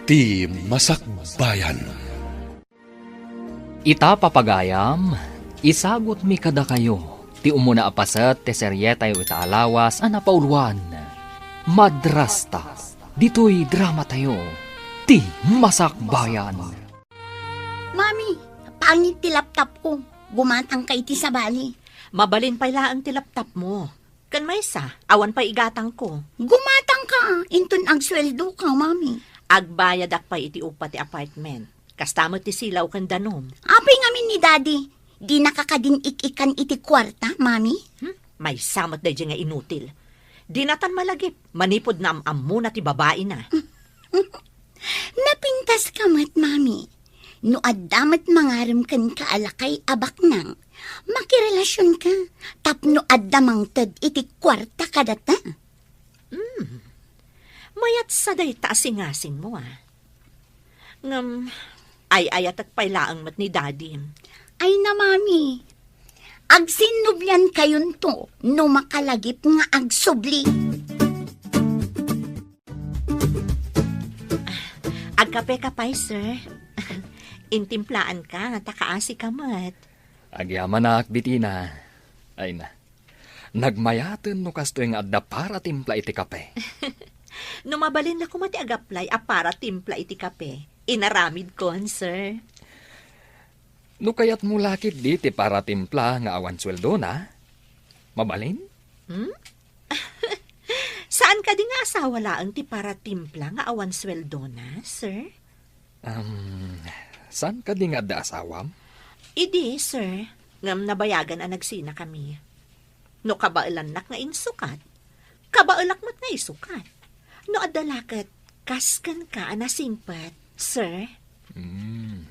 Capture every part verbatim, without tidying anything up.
Ti Masakbayan. Ita, papagayam, isagutmi kadakayo ti umuna a paset ti serietayo ita a lawas a napauloan, Madrasta. Ditoy dramatayo, Ti Masakbayan. Mami, pangit ti laptop ko. Gumatangka iti sabali. Mabalin pay laeng ti laptop mo. Ken maysa, awan pay igatangko. Gumatangka, inton agsueldoka, Mami. Agbayadak pay iti upa ti apartment. Kasta met ti silaw ken danum. Apay ngamin ni Daddy, dinaka kadin ik-ikan iti kuarta, Mami? Hmm? Maysa met daydiay nga inutil. Dinatan malagip, manipud naam-ammona ti babaina. Napintaska met, Mami. No adda met mangarem kenka a lakay a baknang, makirelasionka tapno adda mangted iti kuarta kadata. Hmm. Mayat sa dayta a singasingmo, a. Ngem, ay-ayatek pay laeng met ni Daddy. Ay na, Mami. Agsinnubliankayonto no makalagip nga agsubli. Agkapeka pay, sir. Intimplaanka, ta kaasika met. Agyamanak, Bitina. Ay na. Nagmayaten no kastoy nga adda para timpla iti kape. No mabalinna koma ti agaplay a para timpla iti kape, inaramidkon, sir. No kayatmo la ketdi ti para timpla nga awan sueldona, mabalin? Hmm? Saan kadi nga asawa laeng ti para timpla nga awan sueldona, sir? Um, saan kadi nga adda asawam? Idi, sir, ngem nabayagan a nagsinakami. No kabaelannak nga insukat, kabaelak met nga isukat. No adda la ket, kas kenka a nasingpet, sir. Hmm.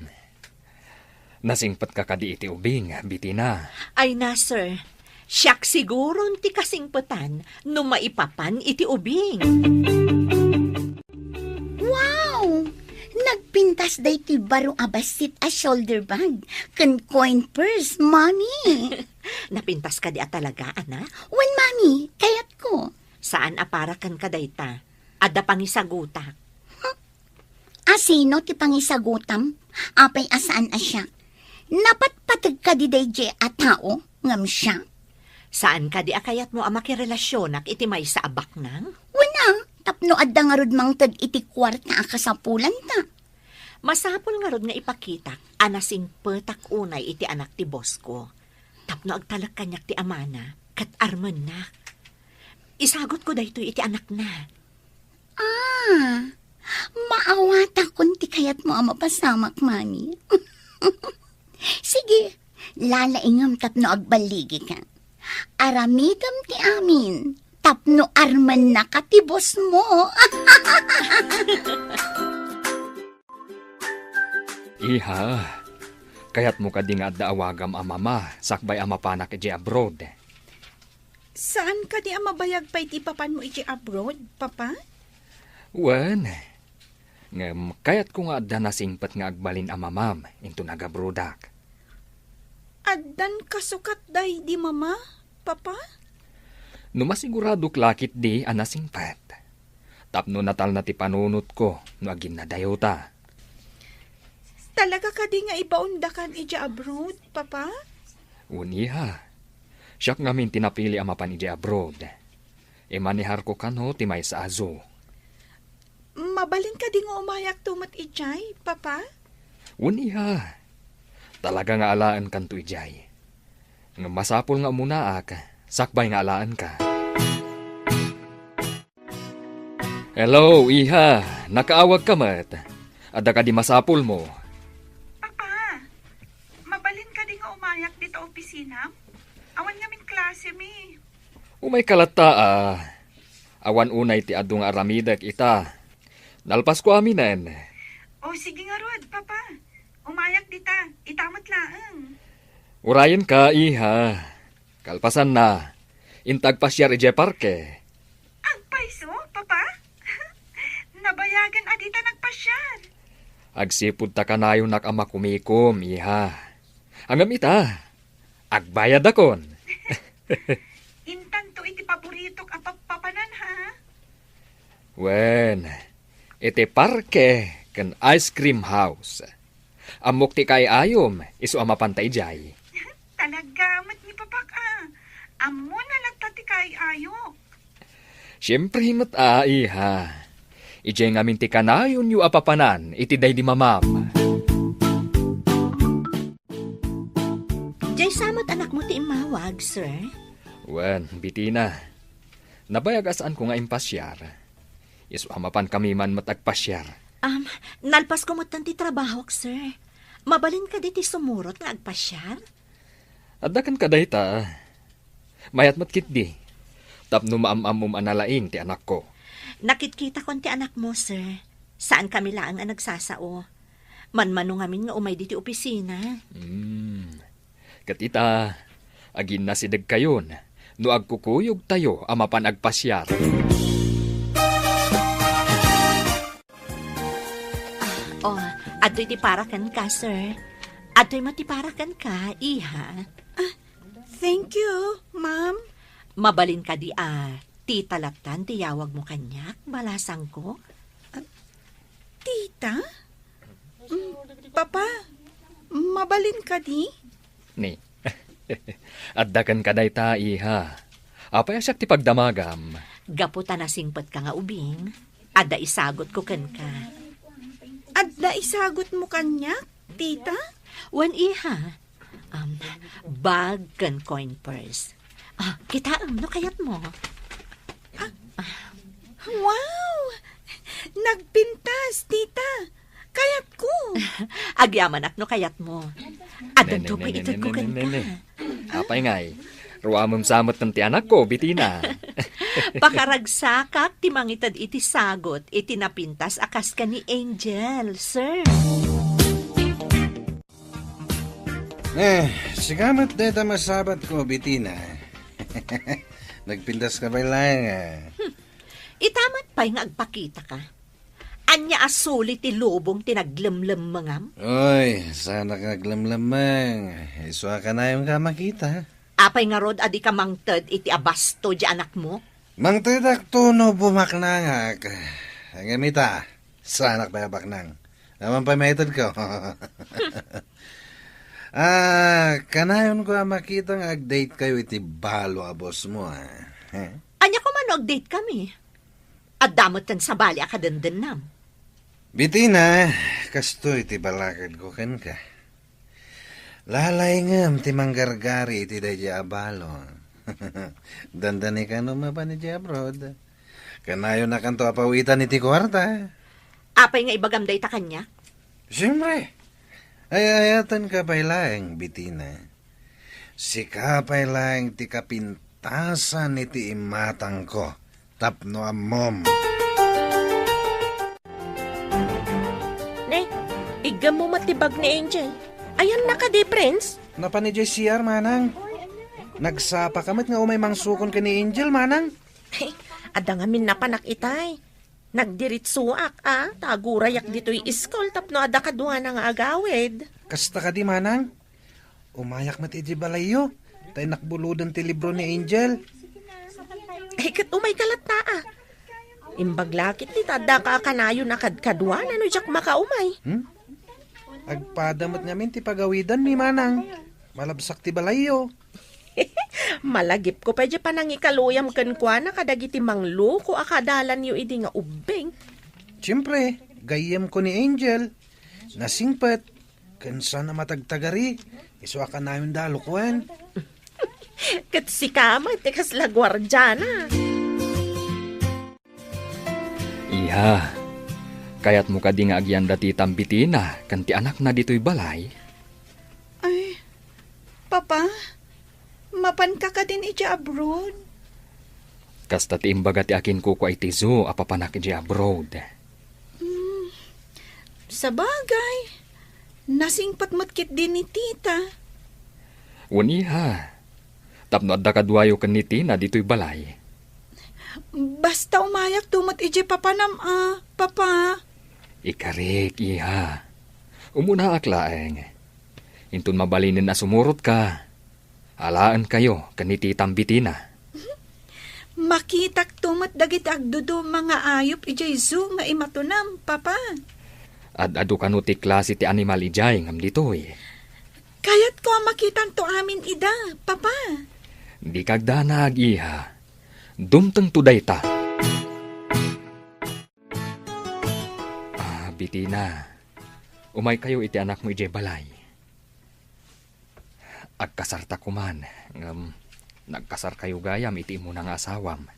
Nasingpetka kadi iti ubing, Bitina? Ay na, sir. Siak siguron ti kasingpetan no maipapan iti ubing. Wow! Nagpintas daytoy baro a bassit a shoulder bag ken coin purse, Mami. Napintas kadi a talaga, anak? Wen, Mami, kayatko. Saan a para kenka dayta. Adda pangisagutak. Asino ti pangisagutam? Apay a saan a siak? Napatpateg kadi daydiay a tao ngem siak? Saan kadi a kayatmo a makirelasionak iti maysa a baknang? Wen a, tapno adda ngarud mangted iti kuarta a kasapulanta. Masapul ngarud nga ipakitak a nasingpetak unay iti anak ti boss ko. Tapno agtalek kaniak ti amana ket armennak. Isagutko daytoy iti anakna. Ah, maawatakon ti kayatmo a mapasamak, Mami. Sige, lalaingem tapno agballigika. Aramidem ti amin tapno armennaka ti boss mo. Iha, kayatmo kadi nga adda awagam a mama sakbay a mapanak idiay abroad? Saan kadi a mabayag pay ti ipapanmo idiay abroad, Papa? Wen, ngem kayatko nga adda nasingpet nga agbalin a mamam inton agabroadak. Addan kasukat daydi mama, Papa? No masiguradok la ketdi a nasingpet. Tapno natalna ti panunotko no aginnadayota. Talaga kadi nga ibaondakan idiay abroad, Papa? Wen, iha. Siak ngamin ti napili a mapan idiay abroad. Imaniharko kano ti maysa a zoo. Mabalin kadi nga umayakto met idiay, Papa? Wen, iha. Talaga nga alaenkanto idiay. Ngem masapul nga umunaak, sakbay nga alaenka. Hello, iha. Nakaawagka met. Adda kadi masapulmo? Papa, mabalin kadi nga umayak dita opisinam? Awan ngamin klasemi. Umayka latta, a. Awan unay ti adu nga aramidek ita. Nalpasko aminen. O, sige ngarud, Papa. Umayak dita. Ita met laeng. Urayenka, iha. Kalpasanna, inta agpasiar idiay parke. Agpayso, Papa? Nabayagen a dita nagpasiar. Agsipud ta kanayonak a makumikom, iha. Ngem ita, agbayadakon. Intanto iti paboritok a pappapanan, ha? Wen, iti parke ken ice cream house. Ammok ti kaay-ayom, isu a mapanta idiay. Talaga met ni Papak a. Ammona latta ti kaay-ayok. Siempre met a, iha. Idiay ngamin ti kanayonyo a papanan iti daydi mamam. Diay sa met anakmo ti immawag, sir? Wen, Bitina. Nabayag a saanko nga impasiar. Isu a mapankami man met agpasiar. Um, nalpasko metten ti trabahok, sir. Mabalin kadi ti sumurot nga agpasiar? Adda kenka dayta. Mayat met ketdi. Tapno maam-ammom a nalaing ti anakko. Nakitkitakon ti anakmo, sir. Saankami laeng a nagsasao. Manmano ngamin nga umay ditoy opisina. Hmm. Ket ita, aginnasidegkayon no agkukuyogtayo a mapan agpasiar. Oh, adtoy ti para kenka, sir. Adtoy met ti para kenka, iha. Ah, thank you, ma'am. Mabalin kadi a tita lattan ti yawagmo kaniak, balasangko? Ah, tita? Mm, Papa, mabalin kadi? Ni. Adda kenka dayta, iha. Apay a siak ti pagdamagam? Gapu ta nasingpetka nga ubing, adda isagutko kenka. Adda isagutmo kaniak, tita? Wen, iha. Um, bag ken coin purse. Ah, kitaem no kayatmo. Ah, wow! Nagpintas, tita. Kayatko. Agyamanak no kayatmo. Addanto pay itedko kenka. Apay ngay, ruamem sa met ti anakko, Bitina. Pakaragsakak ti mangited iti sagut iti napintas a kas ken ni Angel, sir. Eh, sika met dayta masabatko, Bitina. Nagpintaska pay laeng, ah. Hmm. Ita met pay nga agpakitaka. Ania a suli ti lubong ti naglemlemmengam? Oy, saanak nga aglemlemmeng. Isu a kanayonka a makita. Apay ngarud a dika mangted iti abasto diay anakmo? Mangtedakto no bumaknangak. Ngem ita, saanak pay a baknang. Awan pay maitedko. Ah, kanayonko a makita nga agdatekayo iti balo a bossmo, ah. Eh? Ania koma no agdatekami? Adda metten sabali a kadendennam. Bitina, kastoy ti balakadko kenka. Lalaingem ti manggargari iti daydiay a balo. Dandani kano mapan idiay abroad. Kanayonakanto a pawitan iti kuarta. Apay nga ibagam dayta kaniak? Siempre. Ay-ayatenka pay laeng, Bitina. Sika pay laeng ti kapintasan iti imatangko tapno ammom. Ne, iggemmo met ti bag ni Angel. Ayanna kadi, Prince? Napan idiay C R, manang. Nagsapaka met nga umay mangsukon ken ni Angel, manang. Adda ngamin napanak itay. Nagdiritsuak, a, ta agurayak ditoy iskul tapno adda kaduana nga agawid. Kasta kadi, manang? Umayak met idiay balayyo, ta innak buloden ti libro ni Angel. Ay, ket umayka latta, a. Imbag la ketdi ta addaka a kanayon a kadkaduana no diak makaumay. Hmm? Agpada met ngamin ti pagawidanmi, manang. Malabsak ti balayyo. Malagipko pay diay panangikaluyam kenkuana kadagiti mangloko a kadalanyo idi nga ubbing. Siempre, gayyemko ni Angel. Nasingpet, ken saan a matagtagari, isu a kanayonda a lukoen. Ket sika met ti kasla guardiana. Iha, kayatmo kadi nga agyanda ti tambitina ken ti anakna ditoy balay? Ay, Papa, mapanka kadin idiay abroad? Kasta ti imbaga ti akinkukua iti zoo a papanak idiay abroad. Hmm, sabagay, nasingpet met ketdi ni tita. Wen, iha, tapno adda kaduayo ken ni Tina ditoy balay. Basta umayakto met idiay papanam a, Papa. Ikarik, iha. Umunaak laeng. Inton mabalinen a sumurotka, alaenkayo ken ni Titam Bitina. Makitakto met dagiti agduduma nga ayup idiay zoo nga imatonam, Papa. Ad-adu kano ti klase ti animal idiay ngem ditoy. Kayatko a makitanto amin ida, Papa. Dika agdanag, iha. Dumtengto dayta. Ah, Bitina, umaykayo iti anakmo idiay balay. Agkasarta koman, ngem nagkasarkayo gayam iti immuna nga asawam.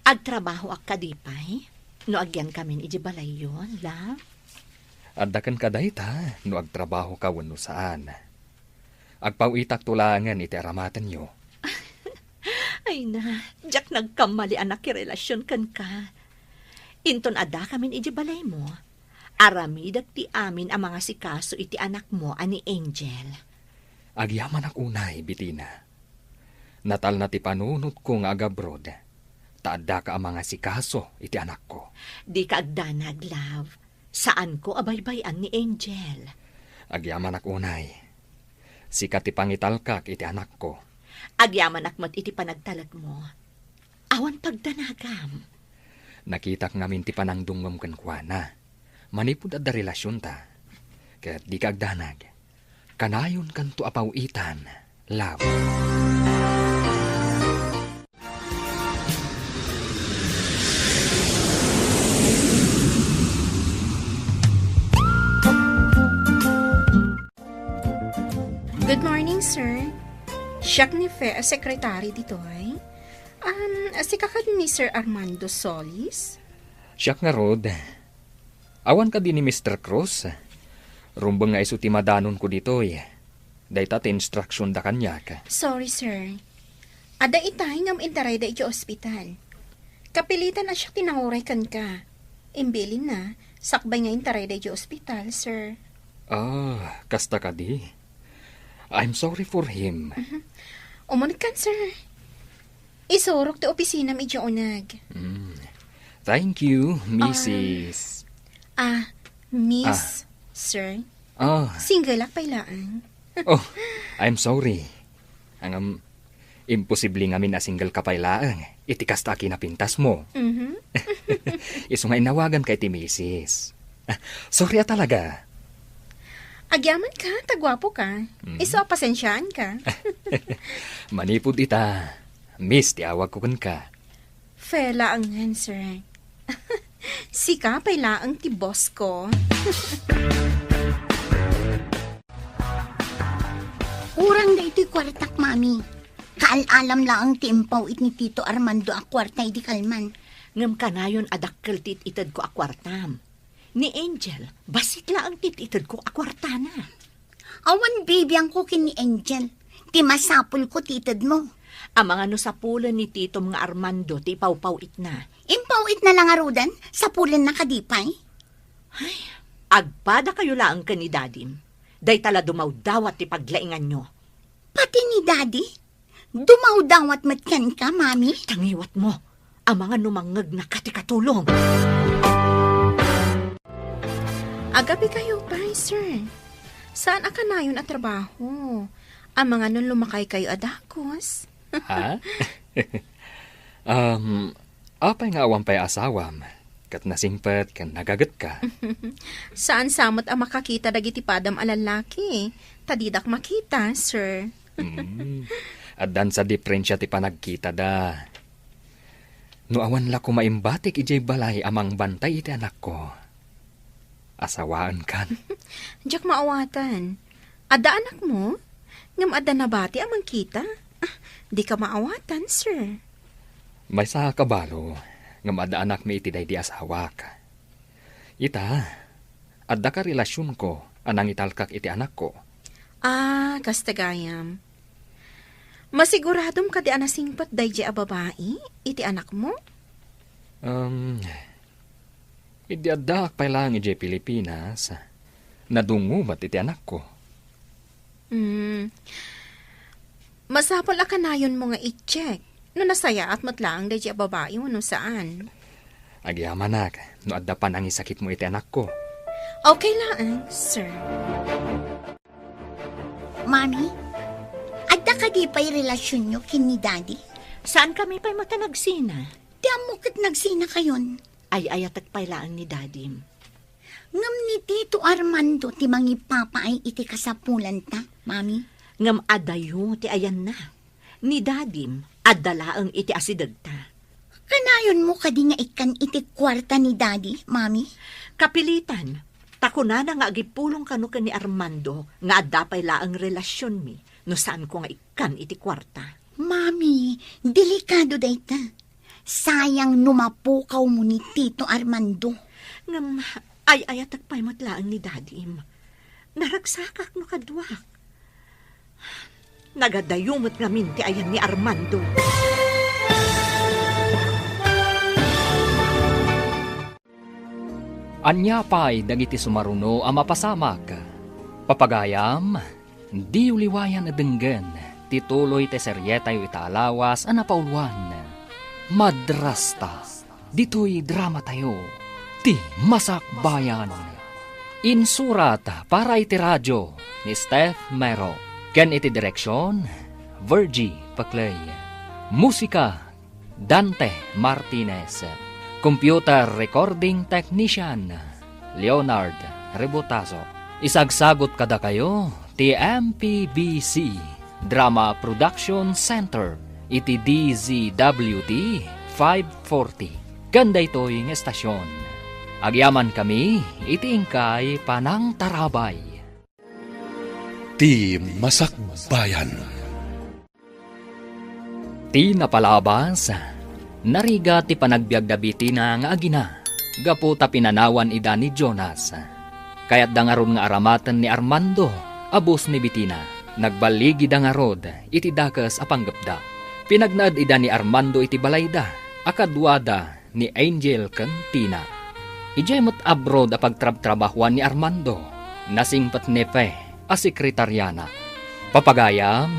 Agtrabahoak kadi pay no agyankamin idiay balayyo, love? Adda kenka dayta no agtrabahoka wenno saan. Agpaw-itakto laengen iti aramatenyo. Ay na, diak nagkammali a nakirelasion kenka. Inton addakamin idiay balaymo, aramidek ti amin a mangasikaso iti anakmo a ni Angel. Agyamanak unay, Bitina. Natalna ti panunotko nga agabroad, ta addaka a mangasikaso iti anakko. Dika agdanag, love. Saanko a baybay-an ni Angel. Agyamanak unay. Sika ti pangitalkak iti anakko. Agyamanak met iti panagtalekmo. Awan pagdanagam. Nakitak ngamin ti panangdumngom kenkuana. Manipud adda relasionta. Ket dika agdanag. Kanayonkanto a paw-itan, love. Good morning, sir. Siak ni Fe a sekretary ditoy. Um, sika kadi ni Sir Armando Solis? Siak ngarud. Awan kadi ni Mister Cruz? Rumbeng nga isu ti madanonko ditoy. Dayta ti instruction da kaniak. Sorry, sir. Adda itay ngem intarayda iti ospital. Kapilitan a siak ti nanguray kenka. Imbilinna, sakbay nga intarayda iti ospital, sir. Ah, kasta kadi? I'm sorry for him. Mhm. Umunegkan, sir. Isurok ti opisinam idiay uneg. Mm. Thank you, Missus. Ah, Miss, Ah. Sir. Ah. Single-ak pay laeng. Oh, I'm sorry. Ngem, imposible ngamin a single ka pay laeng iti kasta a kinapintasmo. Mhm. Isu nga inawaganka iti Missus. Ah, sorry a talaga. Agyamanka, ta guapoka. Mhm. Isu a pasensiaanka. Manipud ita, Miss ti awagko kenka. Fe laengen, sir. Sika pay laeng ti boss ko. Urang daytoy kuartak, Mami. Kaal-alam laeng ti impaw-it ni Tito Armando a kuarta idi kalman. Ngem kanayon a dakkel ti it-itedko a kuartam. Ni Angel, bassit laeng ti it-itedko a kuartana. Awan bibiangko ken ni Angel. Ti masapulko ti itedmo. Amangan no sapulen ni titom nga Armando ti ipawpaw-itna. Impaw-itna la ngaruden, sapulenna kadi pay? Ay, agpadakayo laeng ken ni Dadim. Dayta la dumawdawat ti paglainganyo. Pati ni Daddy? Dumawdawat met kenka, Mami? Tangiwatmo. Amangan no mangngegnaka ti katulong. Agabikayo pay, sir. Saan a kanayon a trabaho? Amangan no lumakaykayo a dagus? Ha? Um, apay nga awan pay asawam? Ket nasingpet ken nagagetka. Saan sa met a makakita dagiti padam a lallaki, ta didak makita, sir. Mm. Addan sa diferensia ti panagkitada. No awan la koma imbatik idiay balay a mangbantay iti anakko, asawaenkan. Diak maawatan. Adda anakmo? Ngem adda nabati a mangkita? Ah, dika maawatan, sir. Maysa a kabalo, ngem adda anakmi iti daydi asawak. Ita, adda ka relasionko a nangitalkak iti anakko. Ah, kasta gayam. Masiguradom kadi a nasingpet daydi a babai iti anakmo? Um, idi addaak pay laeng idiay Pilipinas, nadungngo met iti anakko. Hmm. Masapul a kanayonmo nga i-check no nasayaat met laeng daydi a babai wenno saan. Agyamanak no adda panangisakitmo iti anakko. Okay laeng, sir. Mami, adda kadi pay relasionyo ken ni Daddy? Saan kami pay met a nagsina? Ti ammo ket nagsinakayon. Ay-ayatek pay laeng ni Dadim. Ngem ni Tito Armando ti mangipapaay iti kasapulanta, Mami. Ngem adayo ti ayanna. Ni Dadim, adda laeng iti asidegta. Kanayonmo kadi nga ikkan iti kuarta ni Dadi, Mami? Kapilitan, ta kunana nga agipulong kano ken ni Armando nga adda pay laeng relasionmi no saanko nga ikkan iti kuarta. Mami, delikado dayta. Sayang no mapukawmo ni Tito Armando. Ngem, ay-ayatek pay met laeng ni Dadim. Naragsakak no kaduak. Nagadayo met ngamin ti ayan ni Armando. Ania pay dagiti sumaruno a mapasamak? Papagayam, diyo liwayan a denggen ti tuloy ti serietayo ita a lawas a napauluan, Madrasta. Ditoy dramatayo, ti Masakbayan. Insurat para iti radio ni Steph Mero, ken iti direksion, Virgie Paclay. Musika, Dante Martinez. Computer recording technician, Leonard Rebotazo. Isagsagot kadakayo ti M P B C Drama Production Center iti D Z W T five forty. Ken daytoy nga estasion, agyamankami iti inkay panangtarabay. Ti Masakbayan. Ti napalabas, narigat ti panagbiagda Bitina nga agina gapu ta pinanawan ida ni Jonas. Kayatda ngarud nga aramaten ni Armando a boss ni Bitina. Nagballigida ngarud iti dakes a panggepda. Pinagnaed ida ni Armando iti balayda a kaduada ni Angel ken Tina. Idiay met abroad a pagtrabtrabahoan ni Armando, nasingpet ni Fe a sekretariana. Papagayam,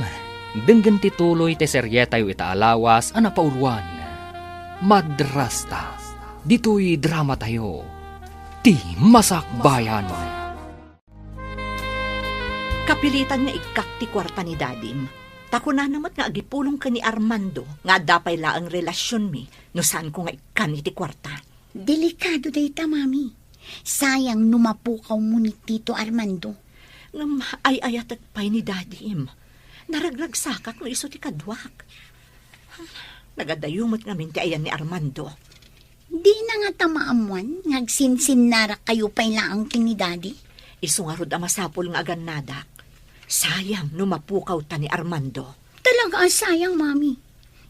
denggen ti tuloy ti serietayo ita a lawas a napauluan, Madrasta. Ditoy dramatayo, ti Masakbayan. Kapilitan nga ikkak ti kuarta ni Dadim. Ta kunana met nga agipulong ken ni Armando nga adda pay laeng relasionmi no saanko nga ikkan iti kuarta. Delikado dayta, Mami. Sayang no mapukawmo ni Tito Armando. Ngem ay-ayatek pay ni Dadim. Naragragsakak no isu ti kaduak. Nagadayo met ngamin ti ayan ni Armando. Dina ngata maammuan nga agsinsinnarak kayo pay laeng ken ni Daddy? Isu ngarud a masapul nga agannadak. Sayang no mapukawta ni Armando. Talaga a sayang, Mami.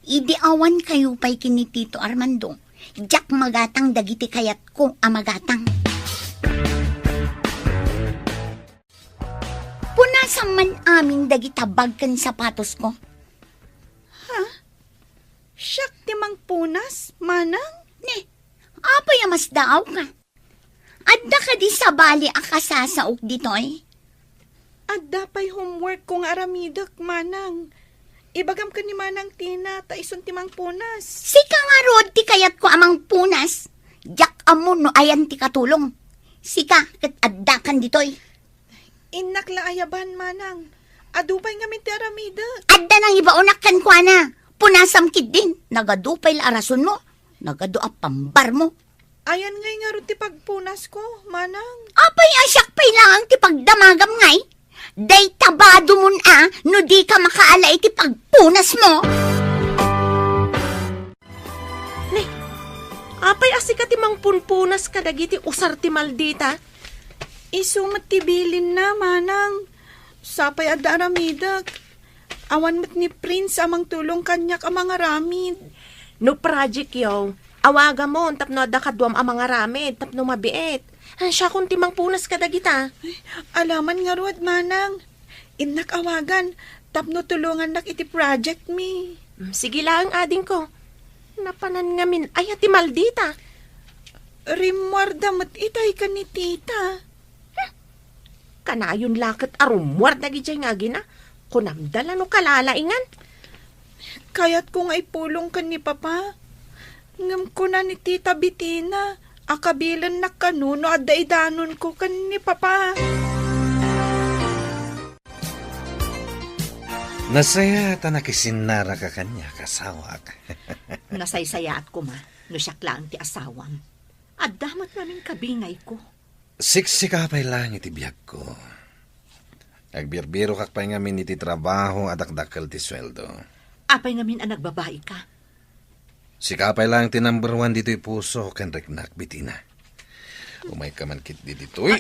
Idi awan kayo pay ken ni Tito Armando, diak magatang dagiti kayatko a magatang. Punasam man amin dagita bag ken sapatosko. Ha? Siak ti mangpunas, manang? Ne, apay a masdaawka? Adda kadi sabali a kasasaok ditoy? Adda pay homework ko nga aramidek, manang. Ibagam ken ni Manang Tina, ta isun ti mangpunas. Sika ngarud ti kayatko a mangpunas. Diak ammo no ayan ti katulong. Sika ket addakan ditoy. Innak la ayaban, manang. Adu pay ngamin ti aramidek. Adda nangibaonak kenkuana. Punasam ketdin. Nagadu pay la a rasonmo. Nagadu a pambarmo. Ayan ngay ngarud ti pagpunasko, manang. Apay a siak pay laeng ti pagdamagam ngay? Dayta badomon a no dika makaala iti pagpunasmo. Ne, apay a sika ti mangpunpunas kadagiti usar ti maldita? Isu met ti bilinna, manang. Sapay adda aramidek. Awan met ni Prince a mangtulong kaniak a mangaramid. No projectyo, awagamon tapno adda kaduam a mangaramid tapno mabiit. Ah, siakon ti mangpunas kadagita. Ay, alaman ngarud, manang. Innak awagan tapno tulongannak iti project mi. Mm, sige laeng, adingko. Napanan ngamin aya ti maldita? Rimmuarda met itay ken ni tita. Hmm. Kanayon la ket a rummuar dagidiay nga agina. Kunamda la no kalalaingan. Kayatko nga ipulong ken ni Papa. Ngem kuna ni Tita Bitina a kabilennak kano no adda idanonko ken ni Papa. Nasayaat a nakisinnaraka kaniak, asawak. Nasaysayaat koma no siak laeng ti asawam. Adda met ngamin kabingayko. Siksika pay laeng iti biagko. Agbirbirokak pay ngamin iti trabaho a dakdakkel ti sueldo. Apay ngamin a nagbabaika? Sika pay laeng ti number one ditoy puso ken riknak, Betina. Umayka man ketdi ditoy.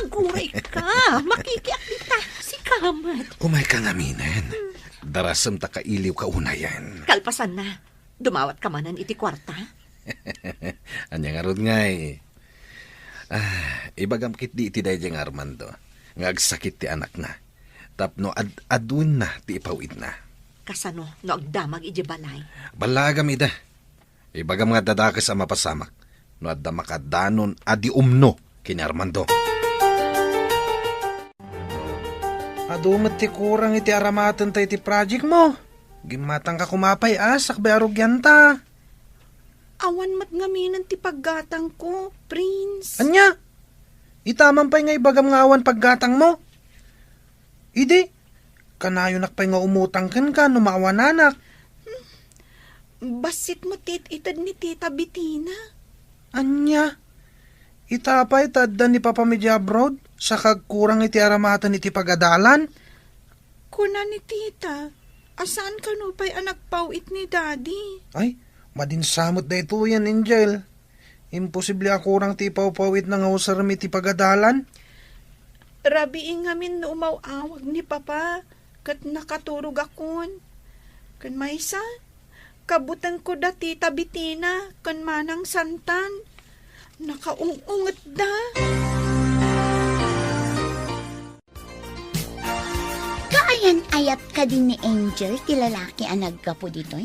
Aguray ka! Makikiak dita! Sika met! Umayka ngaminen. Darasem ta kailiwka unayen. Kalpasanna, dumawat ka manen iti kuarta? Ania ngarud ngay? Ah, ibagam ketdi iti daydiay nga Armando nga agsakit ti anakna tapno ad-aduenna ti ipaw-itna. Kasano no agdamag idiay balay? Ballaagam ida. Ibagam nga adda dakes a mapasamak no adda makadanon a di umno ken ni Armando. Adu met ti kurang iti aramatenta iti project mo. Gimmatangka koma pay a sakbay a rugianta. Awan met ngaminen ti paggatangko, Prince. Ania? Ita man pay nga ibagam nga awan paggatangmo? Idi, kanayonak pay nga umutang kenka no maawananak. Bassit met ti it-ited ni Tita Betina. Ania? Ita pay ta adda ni Papa idiay abroad, saka agkurang iti aramaten iti pagadalan? Kuna ni Tita, a saan kano pay a nagpaw-it ni Daddy? Ay, madinsa met daytoyen, Angel. Imposible a kurang ti ipawpaw-itna nga userem iti pagadalan. Rabii ngamin no umaw-awag ni Papa ket nakaturogakon. Ken maysa, kabutengko da Tita Betina ken Manang Santan. Nakaung-ungetda. Kaayan-ayat kadi ni Angel ti lalaki a naggapu ditoy?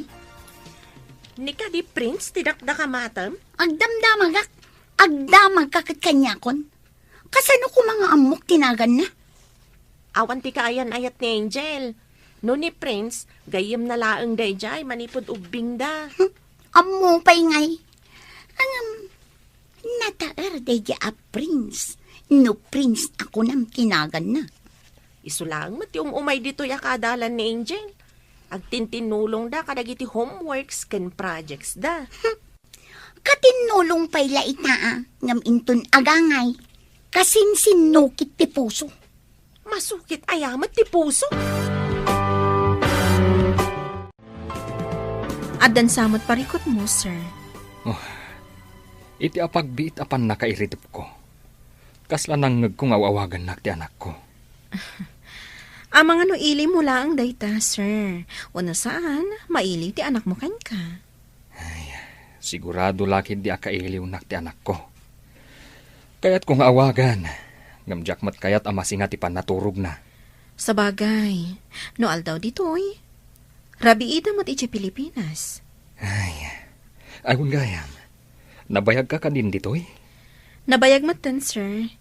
Ni kadi Prince ti dakdakamatem? Agdamdamagak. Agdamagka ket kaniakon. Kasano koma nga ammok ti naganna? Awan ti kaayan-ayat ni Angel. No ni Prince, gayyemna laeng daydiay manipud ubbingda. Hmm, ammo pay ngay. Ngem, nataer daydiay a Prince. No Prince a kunam ti naganna. Isu laeng met ti um-umay ditoy a kaadalan ni Angel. Agtintinnulongda kadagiti homeworks ken projects da. Hmm. Katinnulong pay la ita a, ngem inton agangay, kasinsinnukit ti puso. Masukit aya met ti puso? Addan sa met parikutmo, sir. Oh, iti apagbiit a pannakairidepko, kasla nangngegko nga aw-awagannak ti anakko. Amangan no ilimo laeng dayta, sir. Wenno saan, mailiw ti anakmo kenka. Ay, sigurado la ketdi a kailiwnak ti anakko. Kayatko nga awagan, ngem diak met kayat a masinga ti pannaturogna. Sabagay, no aldaw ditoy, rabiida met idiay Pilipinas. Ay, agun gayam, nabayagka kadin ditoy? Nabayag metten, sir.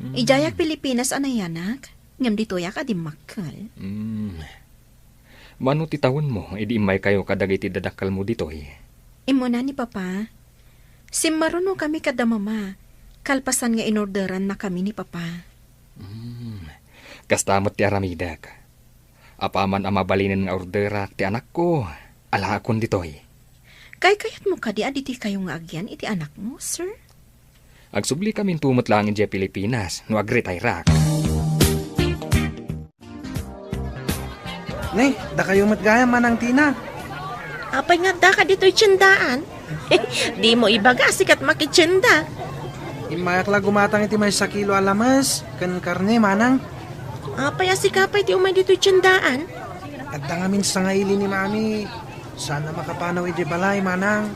Hmm. Idiayak Pilipinas a nayanak, ngem ditoyak a dimmakkel. Hmm. Mano ti tawenmo idi immaykayo kadagiti dadakkelmo ditoy? Immuna ni Papa. Simmarunokami kada Mama, kalpasan nga inorderannakami ni Papa. Hmm. Kasta met ti aramidek. Apaman a mabalinen nga orderak ti anakko, alaakon ditoy. Kaykayatmo kadi a ditikayo nga agyan iti anakmo, sir? Agsubli kaminto met laeng idiay Pilipinas no agretayrak. Ne, dakayo met gayam, Manang Tina. Apay nga addaka ditoy tiendaan? Dimo ibaga a sika ti makitienda. Immayak la gumatang iti maysa kilo a lames ken karne, Manang. Apay a sika pay ti umay ditoy tiendaan? Adda ngamin sangaili ni Mami. Saan a makapanaw idiay balay, Manang.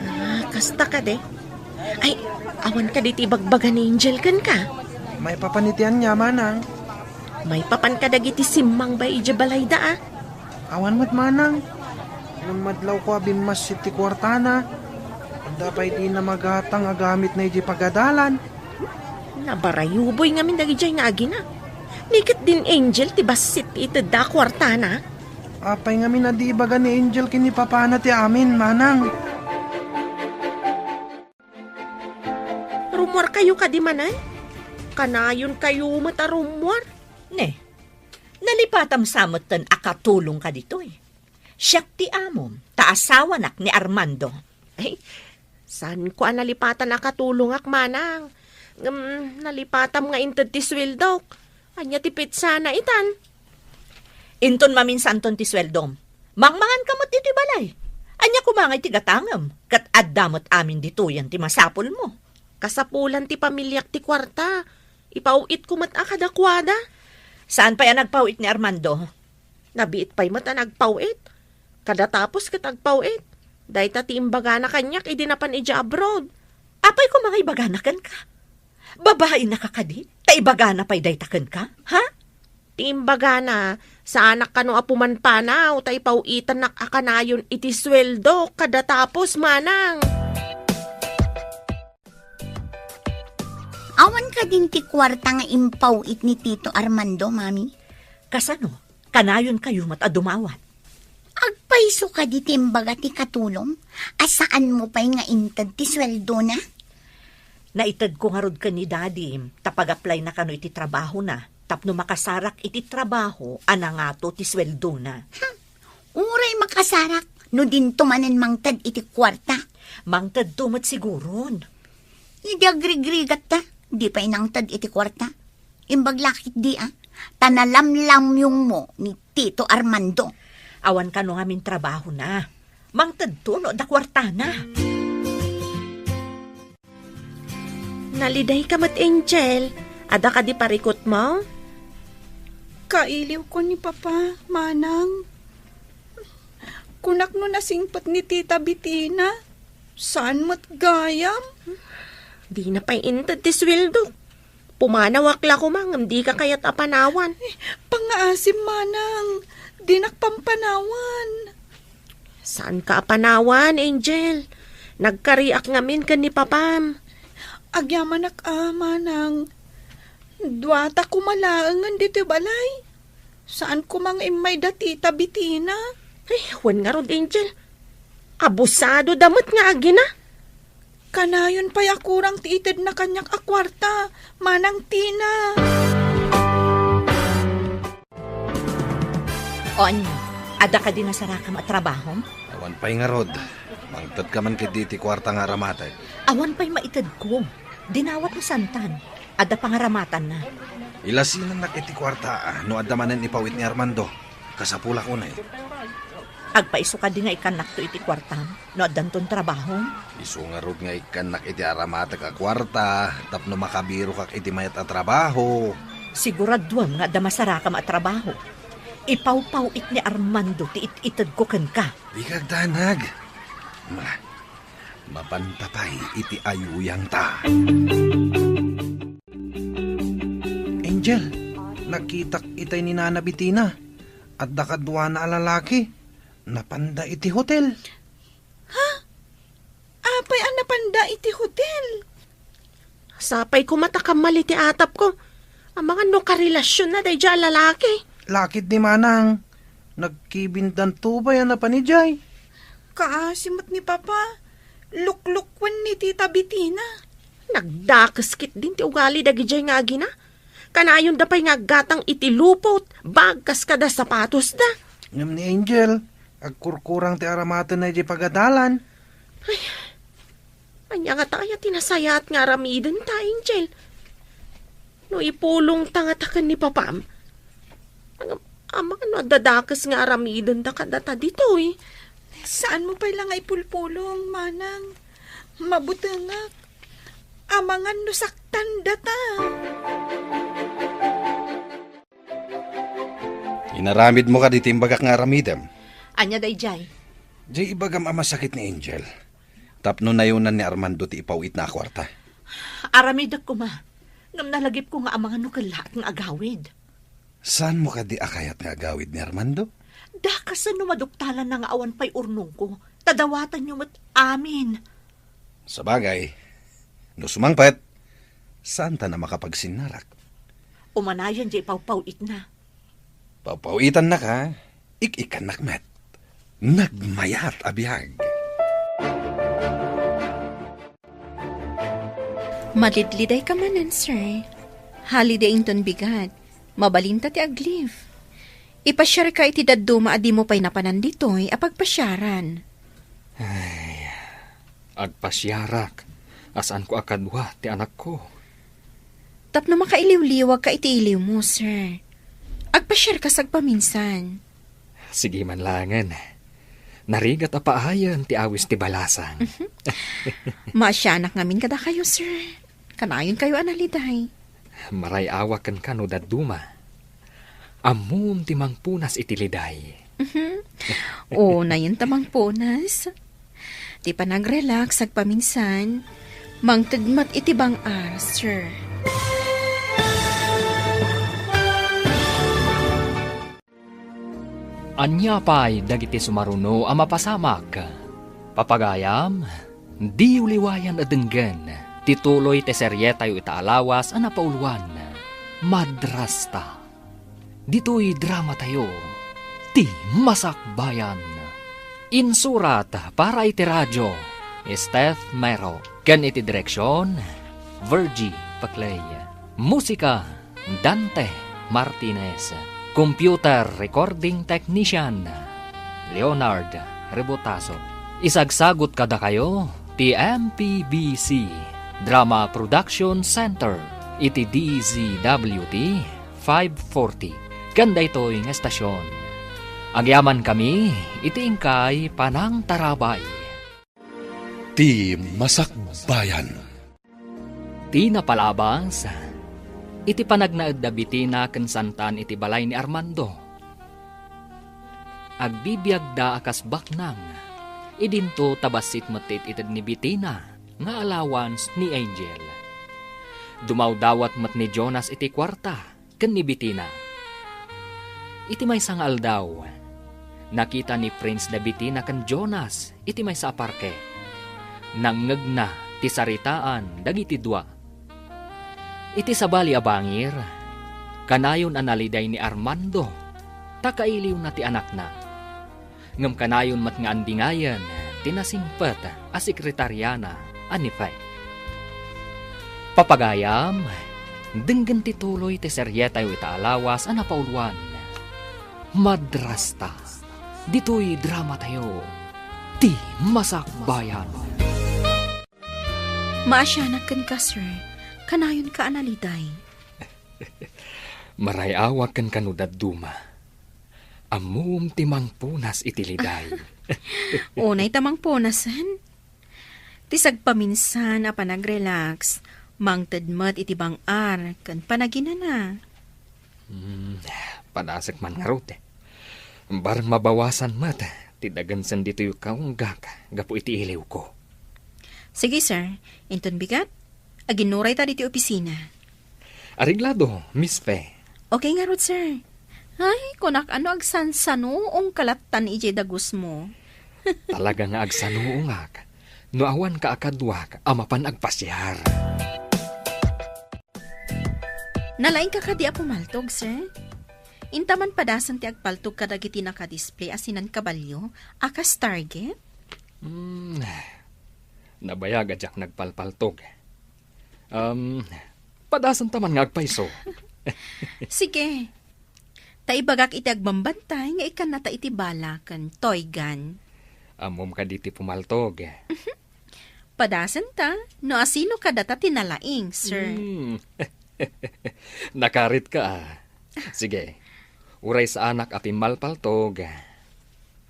Ah, kasta kadi. Ay, awan kadi ti ibagbaga ni Angel kenka? Maipapan iti ania, Manang? Maipapan kadagiti simmang bay idiay balayda, a? Awan met, Manang. Ngem madlawko a bimmassit ti kuartana. Adda pay dina magatang a gamitna idiay pagadalan. Nabarayuboy ngamin dagidiay nga agina. Ni ketdin Angel ti bassit ti itedda a kuartana. Apay ngamin a di ibaga ni Angel ken ni papana ti amin, Manang? Rummuarkayo kadi manen? Kanayonkayo met a rummuar. Ne, nalipatam sa metten a katulongka ditoy. Siak ti amom, ta asawanak ni Armando. Ay, Saanko a nalipatan a katulongak, manang. Ngem nalipatam nga inted ti sueldok. Ania ti petsana itan? Inton maminsanton ti sueldom, mangmanganka met ditoy balay. Ania koma ngay ti gatangem, ket adda met amin ditoyen ti masapulmo. Kasapulan ti pamiliak ti kuarta. Ipaw-itko met a kadakuada. Saan pay a nagpaw-it ni Armando? Nabiit pay met a nagpaw-it. Kada tapos ket agpaw-it. Dayta ti imbagana kaniak idi napan idiay abroad. Apay koma nga ibagana kenka? Babainaka kadi? Ta ibagana pay dayta kenka? Ha? Ti imbagana, saanak kano a pumanpanaw ta ipaw-itannak a kanayon iti sueldo kada tapos, manang. Awan kadin ti kuarta nga impaw-it ni Tito Armando, Mami? Kasano? Kanayonkayo met a dumawat. Agpayso kadi ti imbaga ti katulom a saanmo pay nga inted ti sueldona? Naitedko ngarud ken ni Daddy ta pag-applyna kano iti trabahona tapno makasarak iti trabaho a nangato ti sueldona. Hmm. Uray makasarak no dinto manen mangted iti kuarta. Mangtedto met siguron. Idi agrigrigatta, di pay nangted iti kuarta. Imbag la ketdi a, ta nalamlamyongmo ni Tito Armando. Awan kano ngamin trabahona. Mangtedto no adda kuartana. Nalidayka met, Angel. Adda kadi parikutmo? Kailiwko ni Papa, Manang. Kunak no nasingpet ni Tita Bitina, saan met gayam? Dina pay inted ti sueldo. Pumanawak la koma ngem dika kayat a panawan. Eh, pangngaasim, Manang. Dinak pampanawan. Saanka a panawan, Angel? Nagkariak ngamin ken ni Papam. Agyamanak a, Manang. Duata koma laengen ditoy balay. Saan koma nga immay da Tita Bitina? Ay, wen ngarud, Angel. Abusado da met nga agina. Kanayon pay a kurang ti itedna kaniak a kuarta, Manang Tina. O ania, adda kadi nasarakam a trabahom? Awan pay ngarud. Mangtedka man ketdi iti kuarta nga aramatek. Awan pay maitedko. Dinawat ni Santan. Adda pangaramatanna. Ilasinannak iti kuarta, ah, no adda manen ipaw-it ni Armando. Kasapulak unay. Agpayso kadi nga ikkannakto iti kuartam no addanton trabahom? Isu ngarud nga ikkannak iti aramatek a kuarta tapno makabirokak iti mayat a trabaho. Siguraduem nga adda masarakam a trabaho. Ipawpaw-it ni Armando ti it-itedko kenka. Dika agdanag. Ma, mapanta pay iti ayuyangta. Angel, nakitak itay ni Nana Bitina. Adda kaduana a lalaki. Napanda iti hotel. Ha? Apay a napanda iti hotel? Sapay koma ta kammal iti atapko. Amangan no karelasionna daydiay a lalaki. Lakid ni Manang. Nagkibindanto pay a napan idiay. Kaasi met ni Papa. Luklukwen ni Tita Bitina. Nagdakes ketdin ti ugali dagidiay nga agina. Kanayonda pay nga aggatang iti lupot, bag kas kada sapatosda. Ngem ni Angel, agkurkurang ti aramatenna idiay pagadalan. Ay, ania ngata aya ti nasayaat nga aramidenta, Angel? No ipulongta ngata ken ni Papam, ngem amangan no adda dakes nga aramidenda kadata ditoy. Saanmo pay la nga ipulpulong, Manang. Mabutengak. Amangan no saktandata. Inaramidmo kadi ti imbagak nga aramidem? Ania daydiay? Di ibagam a masakit ni Angel. Tapno nayonan ni Armando ti ipaw-itna a kuarta. Aramidek koma. Ngem nalagipko nga amangan no kellaat nga agawid. Saanmo kadi a kayat nga agawid ni Armando? Dakasen no maduktalanna nga awan pay urnongko, ta dawatanyo met amin. Sabagay, no sumangpet, saanta a makapagsinnarak. Umanayon diay pawpaw-itna. Pawpaw-itannaka, ik-ikkannak met. Nagmayat a biag. Malidlidayka manen, sir. Holiday inton bigat. Mabalinta ti ag-leave. Ipasiarka iti dadduma a dimo pay napanan ditoy a pagpasiaran. Ay, Agpasiarak a saanko a kadua ti anakko. Tapno makailiwliwagka iti iliwmo, sir. Agpasiarka sagpaminsan. Sige man laengen. Narigat a paayen ti awis ti balasang. Maasianak ngamin kadakayo, sir. Kanayonkayo a naliday. Maray-awak kenka no dadduma. Ammom ti mangpunas iti liday. Mhm. O, nayon ta mangpunas. Ti panag-relax agpaminsan, mangted met iti bang-ar, sir. Ania pay dagiti sumaruno a mapasamak? Papagayam, diyo liwayan a denggen ti tuloy ti serietayo ita a lawas a napauluan, Madrasta. Ditoy dramatayo, Ti Masakbayan. Insurat para iti radio, Steph Mero. Ken iti direksion, Virgie Paclay. Musika, Dante Martinez. Computer recording technician, Leonard Rebotazo. Isagsagut kadakayo ti M P B C Drama Production Center iti D Z W T five forty. Ken daytoy nga estasion, agyamankami iti inkay panangtarabay. Ti Masakbayan. Ti napalabas, iti panagnaed da Bitina ken Santan iti balay ni Armando. Agbibiagda a kas baknang. Idinto ta bassit met ti it-ited ni Bitina nga allowance ni Angel. Dumawdawat met ni Jonas iti kuarta ken ni Bitina. Iti maysa nga aldaw, nakita ni Prince da Bitina ken Jonas iti maysa a parke. Nangngegna ti saritaan dagiti dua. Iti sabali a bangir, kanayon a naliday ni Armando ta kailiwna ti anakna. Ngem kanayon met nga andingayen ti nasingpet a sekretariana a ni Fe. Papagayam, denggen ti tuloy ti serietayo ita a lawas a napauluan, Madrasta. Ditoy dramatayo, Ti Masakbayan. Maasianak kenka, sir. Kanayonka a naliday. Maray-awak kenka no dadduma. Ammom ti mangpunas iti liday. Unay ta mangpunasen. Ti sagpaminsan a panag-relax, mangted met iti bang-ar ken panaginana. Hmm, padasek man ngarud. Bareng mabawasan met ti dagensen ditoy kaunggak gapu iti iliwko. Sige, sir. Inton bigat, aginuray ta ditoy opisina. Areglado, Miss Fe. Okay ngarud, sir. Ay, kunak ano agsansanoong kalatan idiay dagusmo. Talaga nga agsanuongak no awanka a kaduak a mapan agpasiar. Nalaingka kadi a pumaltog, sir? Inta man padasen ti agpaltog kadagiti nakadisplay a sinan kabalio a kas target? Hmm, nabayag a diak nagpalpaltog. Um, padasen ta man nga agpayso. Sige. Ta ibagak iti agbambantay nga ikkannata iti bala ken Toygan. Ammom kadi ti pumaltog? Padasen ta, no asino kadata ti nalaing, sir. Hmm. Nakaritka, ah. Sige. Uray saanak a pimmalpaltog,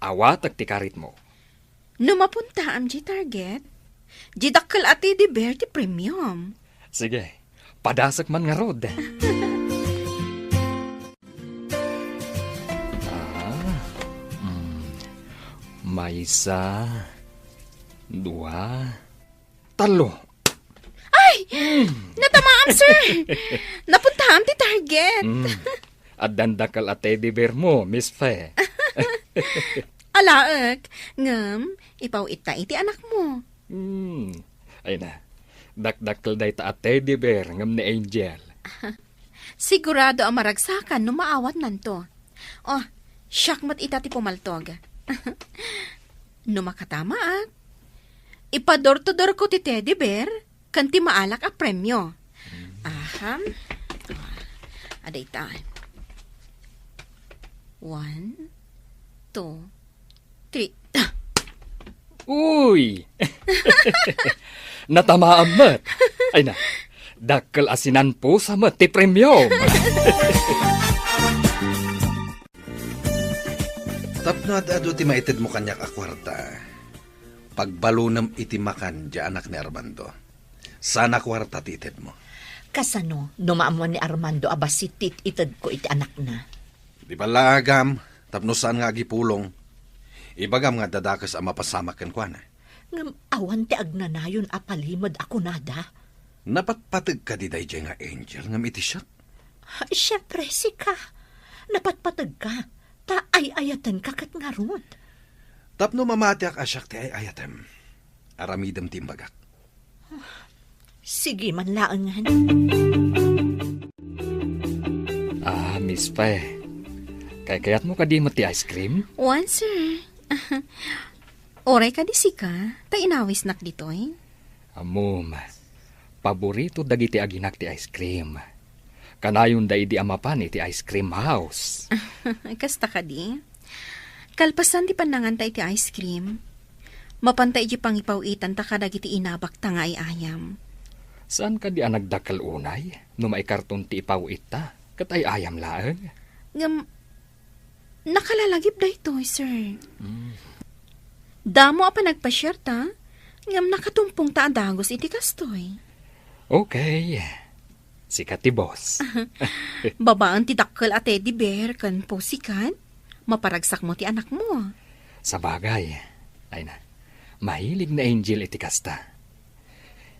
awatek ti karitmo. No mapuntaam diay target, diay dakkel a teddy bear ti premium. Sige, padasek man ngarud. Ah, mm, maysa, dua, tallo. Ay! Natamaam, sir! Napuntaam ti target. Mm. Addan dakkel a teddy bear mo, Miss Fe. Alaek, ngem, ipaw-itta iti anakmo. Mm. Ay na, dakdakkel dayta a teddy bear ngem ni Angel. Sigurado a maragsakan no maawatnanto. Oh, siak met ita ti pumaltog. No makatamaak, ipa-door to door ko ti teddy bear ken ti maalak a premio. Aha. Ah, adayta. One, two, three. Uy! Natamaam met. Ay na, dakkel a sinanpusa met ti premium. Tapno ad-adu ti maitedmo kaniak a kuarta, pagbalunem iti makan diay anak ni Armando. Saan a kuarta ti itedmo. Kasano no maammo ni Armando a bassit ti it-itedko iti anakna? Di ballaagam, tapno saan nga agipulong. Ibagam nga adda dakes a mapasamak kenkuana. Ngem awan ti agnanayon a palimed a kunada. Napatpateg kadi daydiay nga Angel ngem iti siak? Siempre, sika. Napatpategka, ta ay-ayatenka ket ngarud. Tapno mamatiak a siak ti ay-ayatem, aramidem ti imbagak. Sige man laengen. Ah, Miss Pe, kaykayatmo kadi met ti ice cream? Wen, sir. Uray kadi sika, ta inawisnak ditoy. Ammom, paborito dagiti aginak ti ice cream. Kanayonda idi a mapan iti ice cream house. Kasta kadi? Kalpasan ti pannanganta iti ice cream, mapanta iti pangipaw-itanta kadagiti inabakta nga ay-ayam. Saan kadi a nagdakkel unay no maikarton ti ipaw-itta ket ay-ayam laeng? Ngem, nakalalagip daytoy, sir. Mm. Damo a panagpasiarta, ngem nakatumpongta a dagus iti kastoy. Okay. Sika ti boss. Babaen ti dakkel a teddy bear ken pussycat, maparagsakmo ti anakmo. Sabagay, ay na, mahilig ni Angel iti kasta.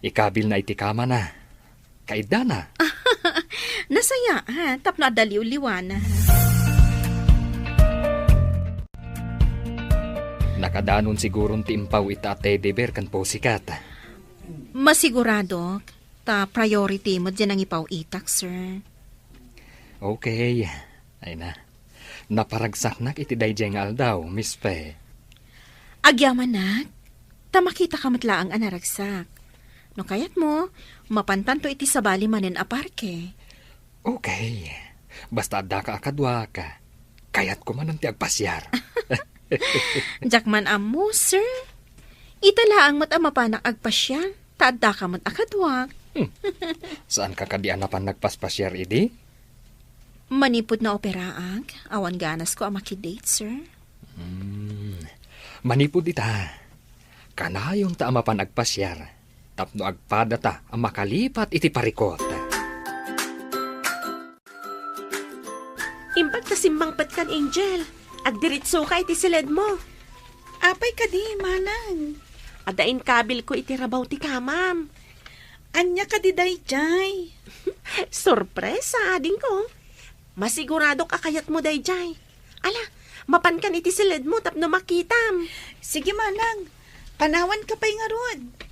Ikabilna iti kamana. Kaiddana. Nasaya, ha, tapno adda liwliwana. Nakadanon siguron ti impaw-itta a teddy bear ken pussycat. Masiguradok, ta priority met diay nangipaw-itak, sir. Okay. Ay na. Naparagsaknak iti daydiay nga aldaw, Miss Pe. Agyamanak, ta makitaka met laeng a naragsak. No kayatmo, mapantanto iti sabali manen a parke. Okay. Basta addaka a kaduak, kayatko manen ti agpasiar. Diak man ammo, sir. Ita laeng met a mapanak agpasiar, ta addaka met a kaduak. Hmm. Saanka kadi a napan nagpaspasiar idi? Manipud naoperaak, awan ganasko a makidate, sir. Hmm. Manipud ita, kanayonta a mapan agpasiar tapno agpadata a makalipat iti parikut. Imbag ta simmangpetkan, Angel. Agdiritsoka iti siledmo. Apay kadi, manang? Adda inkabilko iti rabaw ti kamam. Ania kadi daydiay? Sorpresa, adingko. Masiguradok a kayatmo daydiay. Ala, mapankan iti siledmo tapno makitam. Sige, manang. Panawanka pay ngarud.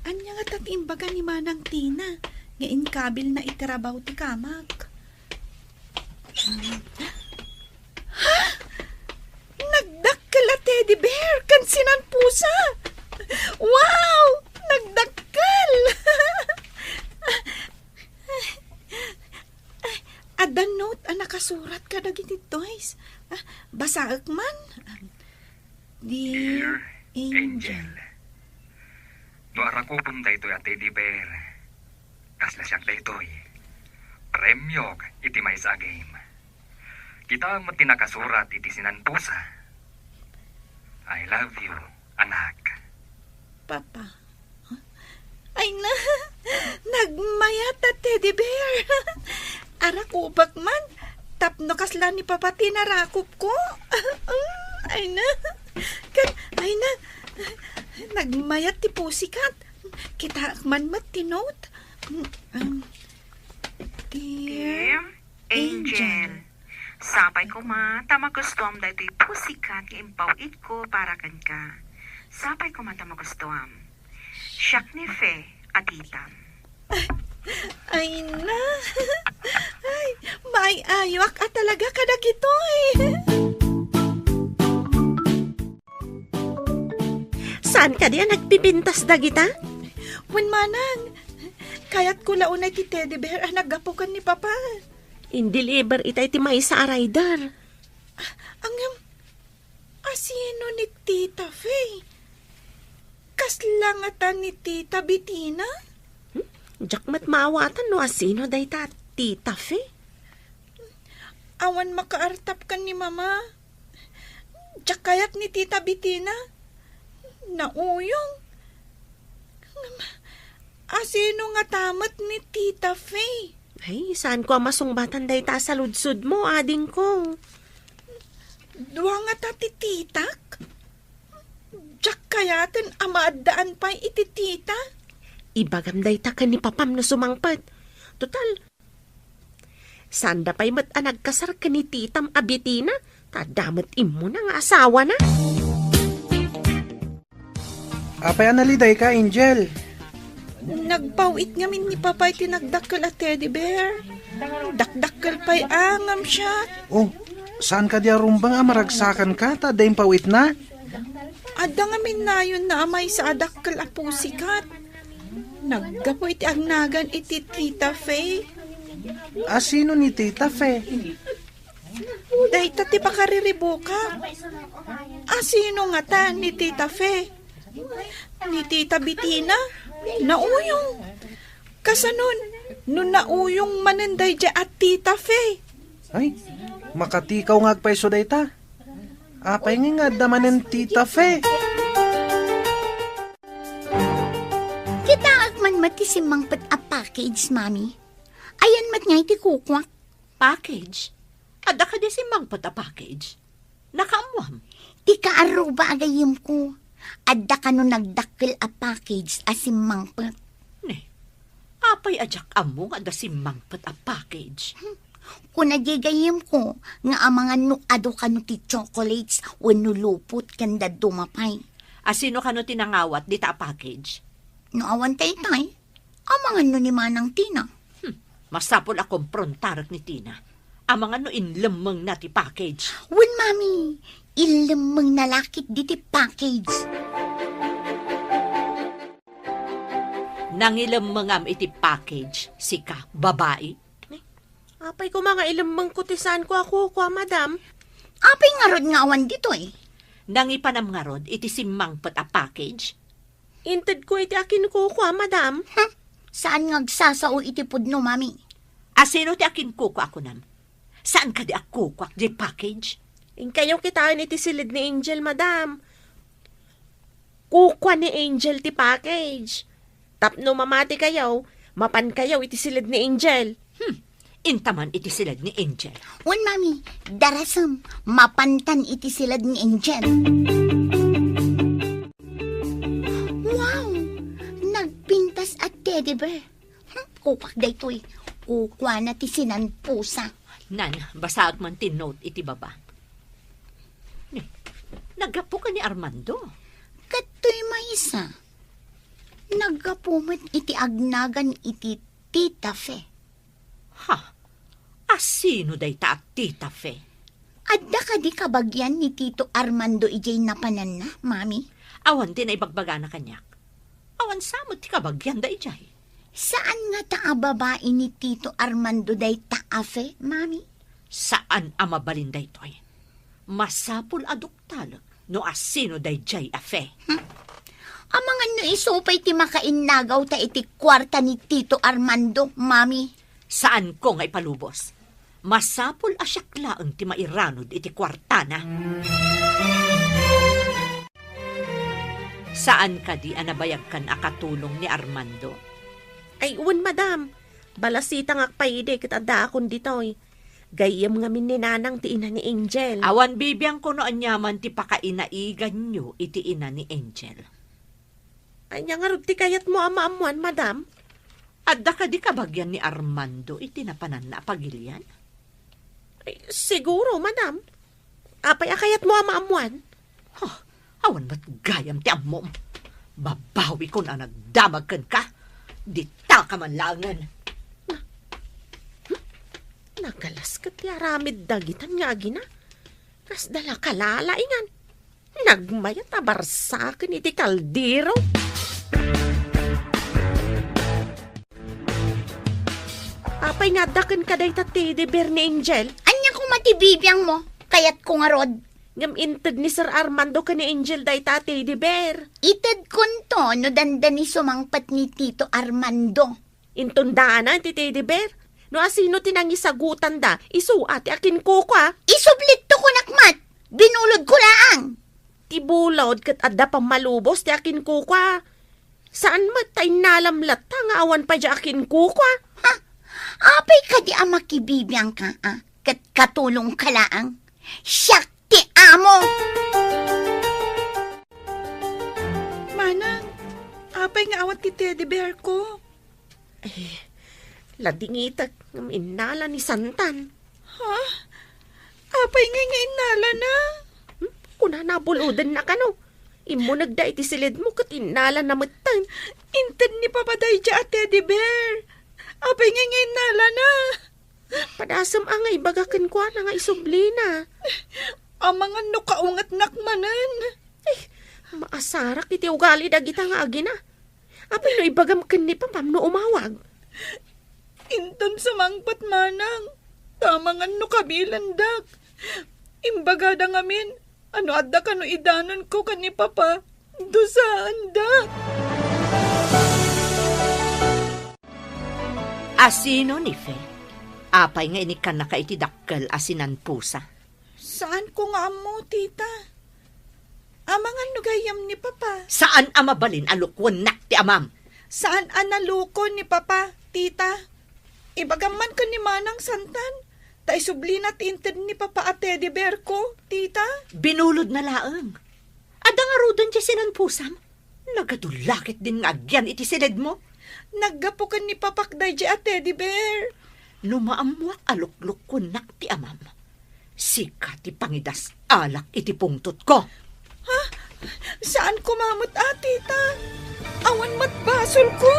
Ania ngata ti imbaga ni Manang Tina nga inkabilna iti rabaw ti kamak? Ha? Nagdakkel a teddy bear ken sinanpusa! Wow! Nagdakkel! Ay, adda note a nakasurat kadagiti toys. Ah, basaek man. Dear Dear Angel. Angel. No arakupem daytoy a teddy bear, kasla siak daytoy. Premiok iti maysa a game. Kitaem met ti nakasurat iti sinanpusa. I love you, anak. Papa. Ay na, nagmayat a teddy bear. Arakupek man, tapno kasla ni Papa ti narakupko. Ay na, ken, ay na, nagmayat ti pussycat. Kitaek man met ti note. Mm, um, Dear Dear Angel. Angel. Sapay koma ta magustuam daytoy pussycat nga impaw-itko para kenka. Sapay koma ta magustuam. Siak ni Fe a titam. Ay na. Ay, maay-ayoak a talaga kadagitoy. Saan kadi a nagpipintas dagita? Wen manang, kayatko la unay ti teddy bear a naggapu ken ni Papa. Indeliver ita iti maysa a rider. Ah, ngem, Asino ni Tita Fe? Kasla ngata ni Tita Betina? Hmm? Diak met maawatan no asino dayta Tita Fe. Awan makaartap ken ni Mama. Diak kayat ni Tita Betina. Nauyong. Ngem, asino ngata met ni Tita Fe? Ay, saanko a masungbatan dayta a saludsodmo, adingko. Dua ngata ti titak? Diak kayaten a maaddaan pay iti tita. Ibagam dayta ken ni papam no sumangpet. Total, saanda pay met a nagkasar ken ni titam a Betina, ta adda met immuna nga asawana. Apay a nalidayka, Angel? Nagpaw-it ngamin ni Papa iti nagdakkel a teddy bear. Dakdakkel pay a ngem siak. Oh, saan kadi a rumbeng a maragsakanka ta adda impaw-itna? Adda ngamin nayonna a maysa a dakkel a pussycat. Naggapu iti agnagan iti Tita Fe. Asino ni Tita Fe? Dayta ti pakariribukak. Asino ngata ni Tita Fe? Ni Tita Betina? Nauyong. Kasanon, no nauyong manen daydiay a Tita Fe? Ay, makatikaw nga agpayso dayta. Apay nga adda manen Tita Fe? Kitaek man met ti simmangpet a package, Mami. Ayan met nga iti kukuak. Package? Adda kadi simmangpet a package? Nakaammoam? Ti kaaruba a gayyemko, adda kano nagdakkel a package a simmangpet. Ne, apay a diak ammo nga adda simmangpet a package? Hmm. Kuna diay gayyemko nga amangan no adu kano ti chocolates wenno lupot ken dadduma pay. Asino kano ti nangawat dita a package? No awan daytay, amangan no ni Manang Tina. Hmm, masapul a komprontarek ni Tina. Amangan no inlemmengna ti package. Wen, Mami, inlemmengna la ketdi ti package. Nangilemmengam iti package, sika, babai? Apay koma nga ilemmengko ti saanko a kukua, Madam? Apay ngarud nga awan ditoy? Nangipanam ngarud iti simmangpet a package? Intedko iti akinkukua, Madam. Hmm, saan nga agsasao iti pudno, Mami. Asino ti akinkukua a kunam? Saan kadi a kukuak diay package? Inkayo kitaen iti siled ni Angel, Madam. Kukua ni Angel ti package. Tapno mamatikayo, mapankayo iti siled ni Angel. Hmm, intaman iti siled ni Angel. Wen, Mami, darasem, mapantan iti siled ni Angel. Wow! Nagpintas a teddy bear. Hmm, kukuak daytoy. Kukuana ti sinanpusa. Nan, basaek man ti note iti baba. Ni, naggapu ka ni Armando? Kadtoy maysa. Naggapu met iti agnagan iti Tita Fe. Ha? Asino dayta a Tita Fe? Adda kadi kabagian ni Tito Armando idiay napananna, Mami? Awan ti naibagbagana kaniak. Awan sa met ti kabagianda idiay. Saan ngata a babai ni Tito Armando dayta a Fe, Mami? Saan a mabalin daytoy. Masapul a duktalek no asino daydiay a Fe. Hmm? Amangan no isu pay ti makainnagaw ta iti kuarta ni Tito Armando, Mami. Saanko nga ipalubos. Masapul a siak laeng ti mairanud iti kuartana. Saan kadi a nabayagkan a katulong ni Armando? Ay, wen, madam. Balasitangak pay idi ket addaakon ditoy. Gayyem ngamin ni Nanang ti ina ni Angel. Awan bibiangko no aniaman ti pakainaiganyo iti ina ni Angel. Ania ngarud ti kayatmo a maammuan, madam? Adda kadi kabagian ni Armando iti napananna a pagilian? Ay, siguro, madam. Apay a kayatmo a maammuan? Huh, awan met gayam ti ammom. Babawikon a nagdamag kenka. Ditaka man laengen. Na-, hmm? Nagalas ket ti aramid dagitan nga agina. Kasda la kalalaingan. Nagmayat a barsaken iti kaldero. Apay nga adda kenka dayta ti deber ni Angel? Ania koma ti bibiangmo? Kayatko ngarud. Ngem inted ni Sir Armando ken ni Angel dayta a teddy bear. Itedkonto no dandani sumangpet ni Tito Armando. Inton daana ti teddy bear. No asino ti nangisagutanda, isu a ti akinkukua. Isublikto kunak met. Binulodko laang. Ti bulod ket adda pammalubos ti akinkukua. Saan met ta innalam latta nga awan pay diay akinkukua. Ha? Apay kadi a makibibiangka, a? Ket katulongka laang. Siak ti amo! Manang, apay nga awan ti teddy bear ko? Eh, ladingitek ngem innala ni Santan. Ha? Apay ngay nga innalana? Hmm? Kunana, buludenna kano. Immunegda iti silidmo ket innalana metten. Inted ni Papa daydiay a teddy bear. Apay ngay nga innalana? Padasem a nga ibaga kenkuana nga isublina. Amangan no kaungetnak manen. Eh, maasarak iti ugali dagita nga agina. Apay no ibagam ken ni Papam no umawag? Inton sumangpet manang, ta amangan no kabilendak. Imbagada ngamin, ano adda kano idanonko ken ni Papa, dusaandak. Asino ni Fe? Apay nga inikkannaka iti dakkel a sinanpusa? Saanko nga ammo, tita. Amangan no gayyem ni Papa. Saan a mabalin a lukuennak ti amam? Saan a naluko ni Papa, tita. Ibagam man ken ni Manang Santan, ta isublina ti inted ni Papa a teddy bear ko, tita. Binulodna laeng. Adda ngaruden ti sinanpusam? Nagadulla ketdin nga agyan iti silidmo. Naggapu ken ni Papak daydiay a teddy bear. No maammoak a luklukuennak ti amam, sika ti pangidas-alak iti pungtotko. Ha? Saanko met a, tita. Awan met basolko.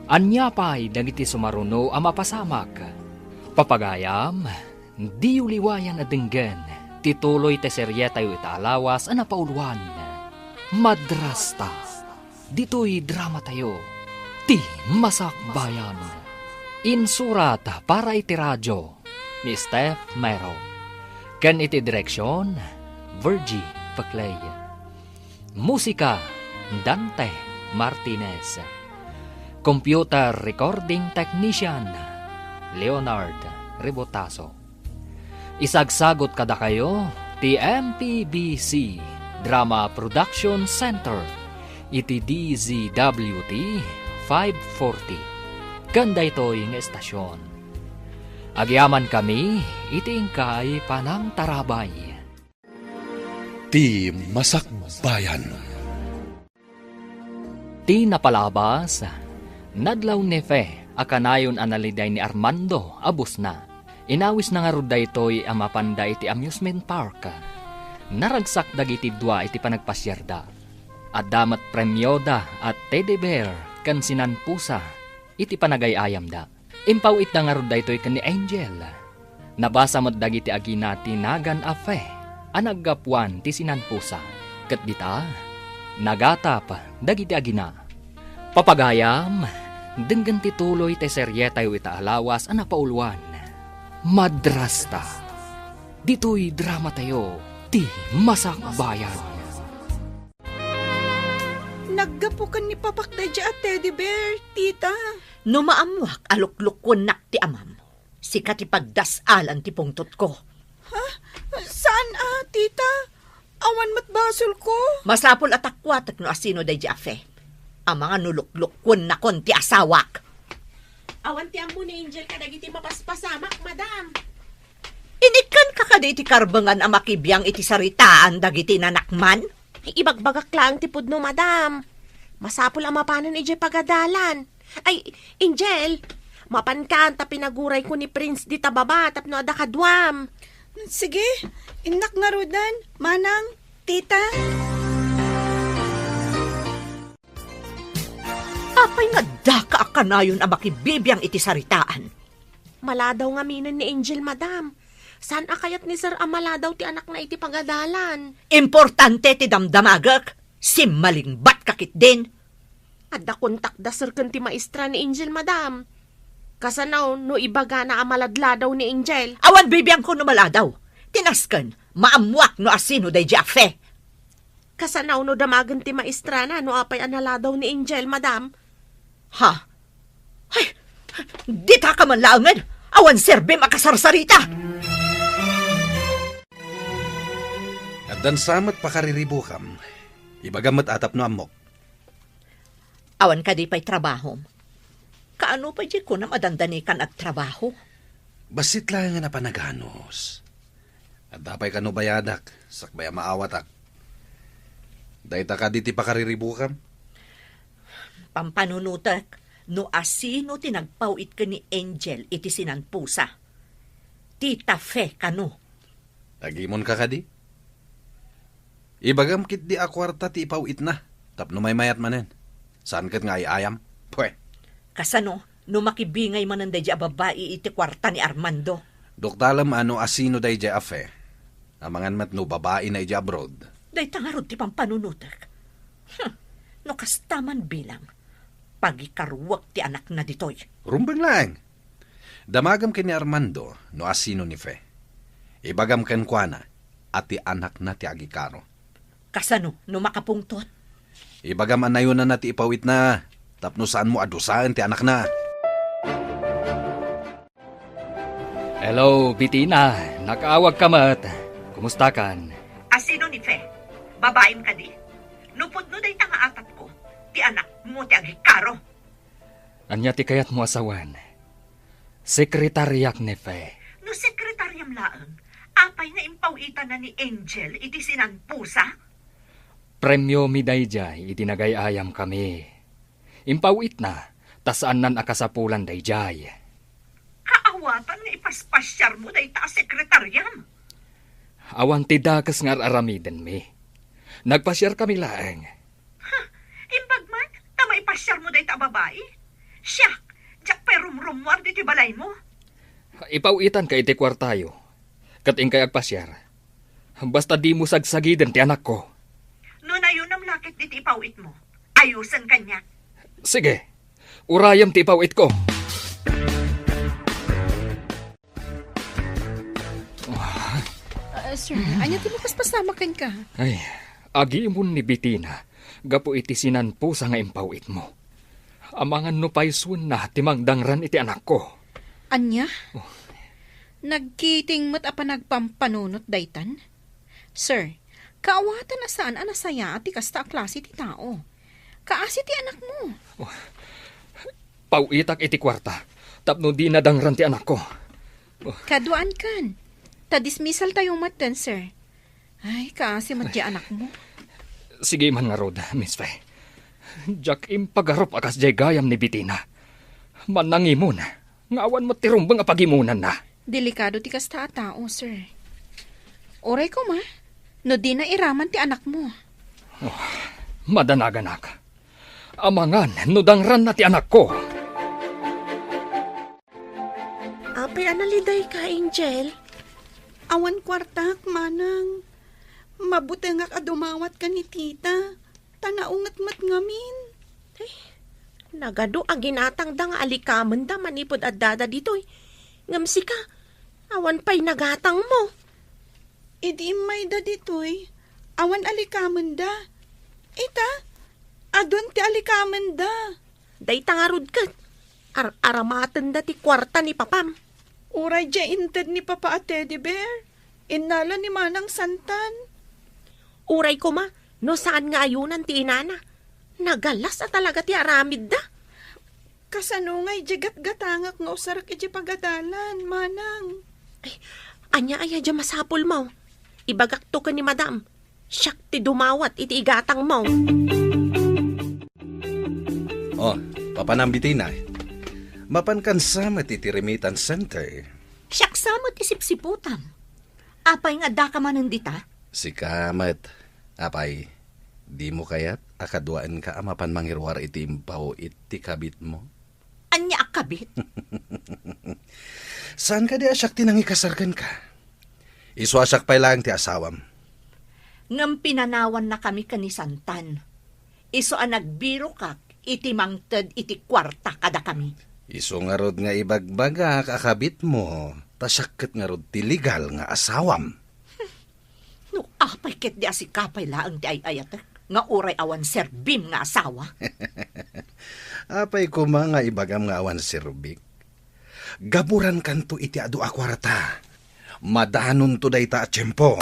Ania pay dagiti sumaruno a mapasamak? Papagayam, diyo liwayan a denggen ti tuloy ti serietayo ita a lawas a napauluan, Madrasta. Ditoy dramatayo, Ti Masakbayan. Insurat para iti radio ni Steph Mero. Ken iti direksion, Virgie Peclay. Musika, Dante Martinez. Computer Recording Technician, Leonard Rebotazo. Isagsagot kadakayo ti M P B C Drama Production Center iti D Z W T five forty. Ken daytoy nga estasion, agyamankami iti inkay panangtarabay. Ti Masakbayan. Ti napalabas, nadlaw ni Fe a kanayon a naliday ni Armando a busna. Inawisna ngarud daytoy a mapanda iti amusement park. Naragsak dagiti dua iti panagpasiarda. Adda met premioda a teddy bear ken sinanpusa iti panagay-ayamda. Impaw-itda ngarud daytoy ken ni Angel. Nabasa met dagiti agina ti nagan a Fe a naggapuan ti sinanpusa. Ket dita, nagatap dagiti agina. Papagayam, denggen ti tuloy ti serietayo ita a lawas a napauluan, Madrasta. Ditoy dramatayo, Ti Masakbayan. Naggapu ken ni Papak daydiay a teddy bear, tita. No maammoak a luklukuennak ti amam, sika ti pagdas-alan ti pungtotko. Ha? Saan a, tita? Awan met basolko. Masapul a takuatek no asino daydiay a Fe. Amangan no luklukuennakon ti asawak. Awan ti ammo ni Angel kadagiti mapaspasamak, madam. Inikkanka kadi iti karbengan a makibiang iti saritaan dagiti nanakman? Ibagbagak laeng ti pudno, madam. Masapul a mapanen idiay pagadalan. Ay, Angel, mapankan ta pinagurayko ni Prince dita baba tapno adda kaduam. Sige, innak ngaruden, manang, tita. Apay nga addaka a kanayon a makibibiang iti saritaan? Maladaw ngaminen ni Angel, madam. Saan a kayat ni Sir a maladaw ti anakna iti pagadalan? Importante ti damdamagek. Simmalingbatka ketdin. Adda kontak da Sir ken ti maestra ni Angel, madam. Kasano no ibagana a maladladaw ni Angel? Awan bibiangko no maladaw. Ti nasken, maammoak no asino daydiay a Fe. Kasano no damagen ti maestrana no apay a naladaw ni Angel, madam? Ha? Ay, dita ka man laengen! Awan serbim a kasarsarita! Addan sa met pakariribukam. Ibagam met a tapno ammok. Awan kadi pay trabahom? Kaano pay diay kunam a dandanikan agtrabaho? Bassit laengen a panaganus. Adda pay kano bayadak, sakbay a maawatak. Dayta kadi ti pakariribukam? Pampanunotek, no asino ti nagpaw-it ken ni Angel iti sinanpusa. Tita Fe kano. Agimonka kadi? Ibagam ketdi a kuarta ti ipaw-itna, tapno maymayat manen. Saan ket nga ay-ayam? Pwe. Kasano no makibingay manen daydiay a babai iti kuarta ni Armando? Duktalem a no asino daydiay a Fe. Amangan met no babaina idiay abroad. Dayta ngarud ti pampanunotek. Hmm, no kasta man bilang, pagikaruek ti anakna ditoy. Rumbeng laeng. Damagam ken ni Armando no asino ni Fe. Ibagam kenkuana a ti anakna ti agikaro. Kasano no makapungtot? Ibagam a nayonanna ti ipaw-itna tapno saanmo a dusaen ti anakna. Hello, Bitina. Nakaawagka met. Kumustakan? Asino ni Fe? Babaim kadi? No pudno dayta nga atapko, ti anakmo ti agikaro. Ania ti kayatmo a sawen? Sekretariak ni Fe. No sekretariam laeng, apay nga impaw-itana ni Angel iti sinanpusa? Premiomi daydiay idi nagay-ayamkami. Impaw-itna, ta saannan a kasapulan daydiay. Kaawatan nga ipaspasiarmo dayta a sekretariam. Awan ti dakes nga ar-aramidenmi. Nagpasiarkami laeng. Ha, imbag man, ta maipasiarmo dayta a babai? Siak, diak pay rumrummuar ditoy balaymo. Ipaw-itanka iti kuartayo, ket inkay agpasiar. Basta dimo sagsagiden ti anakko. No nayonam la ketdi ti ipaw-itmo, ayosen kaniak. Sige, urayem ti ipaw-itko. Ah, sir, ania ti makaspasamak kenka? Ay, agimon ni Bitina gapu iti sinanpusa nga impaw-itmo. Amangan no paysuenna ti mangdangran iti anakko. Ania? Oh. Nagkiting met a panagpampanunot daytan? Sir, kaawatan a saan a nasayaat ti kasta a klase ti tao. Kaasi ti anakmo. Oh. Paw-itak iti kuarta tapno dina dangran ti anakko. Oh. Kaduaankan. Ta dismissaltayo metten, sir. Ay, kaasi met ti anakmo. Sige man ngarud, Miss Fe. Diak impagarup a kasdiay gayam ni Bitina. Mannangimon nga awan met ti rumbeng a pagimonanna. Delikado ti kasta a tao, sir. Uray koma, no dina iraman ti anakmo. Oh, madanaganak. Amangan no dangranna ti anakko. Apay a nalidayka, Angel? Awan kuartak, manang. Mabutengak a dumawat ken ni tita, ta naunget met ngamin. Eh, nagadu a ginatangda nga alikamenda manipud addada ditoy. Ngem sika, awan pay nagatangmo. Idi immayda ditoy, awan alikamenda. Ita, adun ti alikamenda. Dayta ngarud ket, ar-aramatenda ti kuarta ni papam. Uray diay inted ni papa a teddy bear, innala ni Manang Santan. Uray koma, no saan nga ayonan ti inana. Nagalas a talaga ti aramidda. Kasano ngay diay gatgatangak nga usarek idiay pagadalan, manang? Ay, ania aya diay masapulmo? Ibagakto ken ni madam. Siak ti dumawat iti igatangmo. Oh, papanam Bitina. Mapankan sa met iti remittance center. Siak sa met ti sipsiputam. Apay nga addaka manen dita? Sika met, apay, dimo kayat a kaduaenka a mapan mangiruar iti impaw-it ti kabitmo? Ania a kabit? Saan kadi a siak ti nangikasar kenka? Isu a siak pay laeng ti asawam. Ngem pinanawannakami ken ni Santan. Isu a nagbirokak iti mangted iti kuarta kadakami. Isu ngarud nga ibagbagak a kabitmo, ta siak ket ngarud ti legal nga asawam. No apay ketdi a sika pay laeng ti ay-ayatek, nga uray awan serbim nga asawa. Apay koma nga ibagam nga awan serbik? Gaburankanto iti adu a kuarta. Madanonto dayta a tiempo.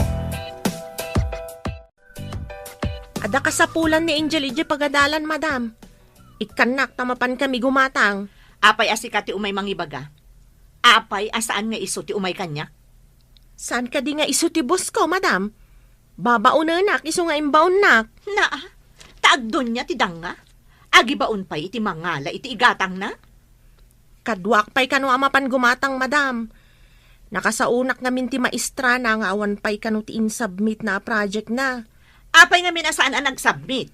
Adda kasapulan ni Angel idiay pagadalan, madam. Ikkannak ta mapankami gumatang. Apay a sika ti umay mangibaga? Apay a saan nga isu ti umay kaniak? Saan kadi nga isu ti boss ko, madam? Babaonenak isu nga imbaonnak. Naa, ta agdonia ti danga. Agibaon pay iti mangala iti igatangna. Kaduak pay kano a mapan gumatang, madam. Nakasaonak ngamin ti maestrana nga awan pay kano ti insubmit na a project na. Apay ngamin a saan a nagsubmit?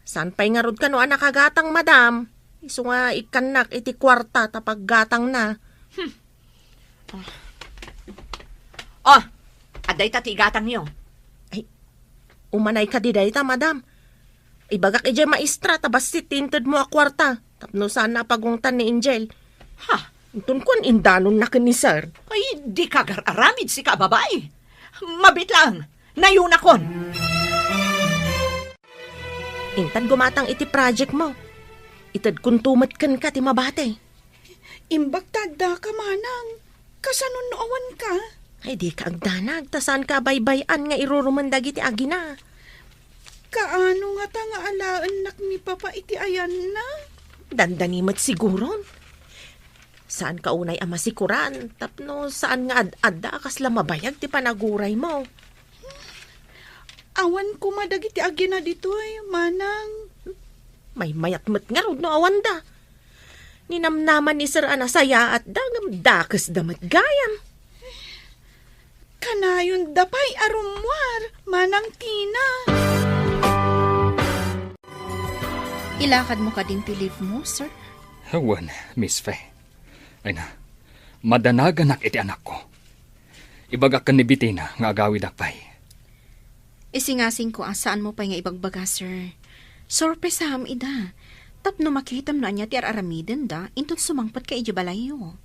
Saan pay ngarud kano a nakagatang, madam? Isu nga ikkannak iti kuarta ta paggatangna. Hmm. Oh. Oh, adda ita ti igatangyo. Ay, umanay kadi dayta, madam. Ibagak idiay maestra ta bassit ti intedmo a kuarta tapno saanna a pagungtan ni Angel. Ha? Inton kuan, indanonna ken ni sir. Ay, dika agar-aramid, sika a babai. Mabiit laeng, nayonakon. Intad gumatang iti project mo. Itedkonto met kenka ti mabati. Imbag ta addaka, manang. Kasano no awanka? Ay, dika agdanag, ta saanka a baybay-an nga irurumen dagiti agina. Kaano ngata nga alaennak ni Papa iti ayanna? Dandani met siguron. Saanka unay a masikuran, tapno saan nga ad-adda a kasla mabayag ti panaguraymo. Awan koma dagiti agina ditoy, manang. Maymayat met ngarud no awanda. Ninamnaman ni sir a nasayaatda ngem dakesda met gayam. Kanayonda pay a rummuar, Manang Tina. Ilakadmo kadin ti leave mo, sir? Wen, Miss Fe. Ay na, madanaganak iti anakko. Ibagak ken ni Betina nga agawidak pay. Isingasingko a saanmo pay nga ibagbaga, sir. Sorpresam ida. Tapno makitam no ania ti ar-aramidenda, inton sumangpetka idiay balayyo.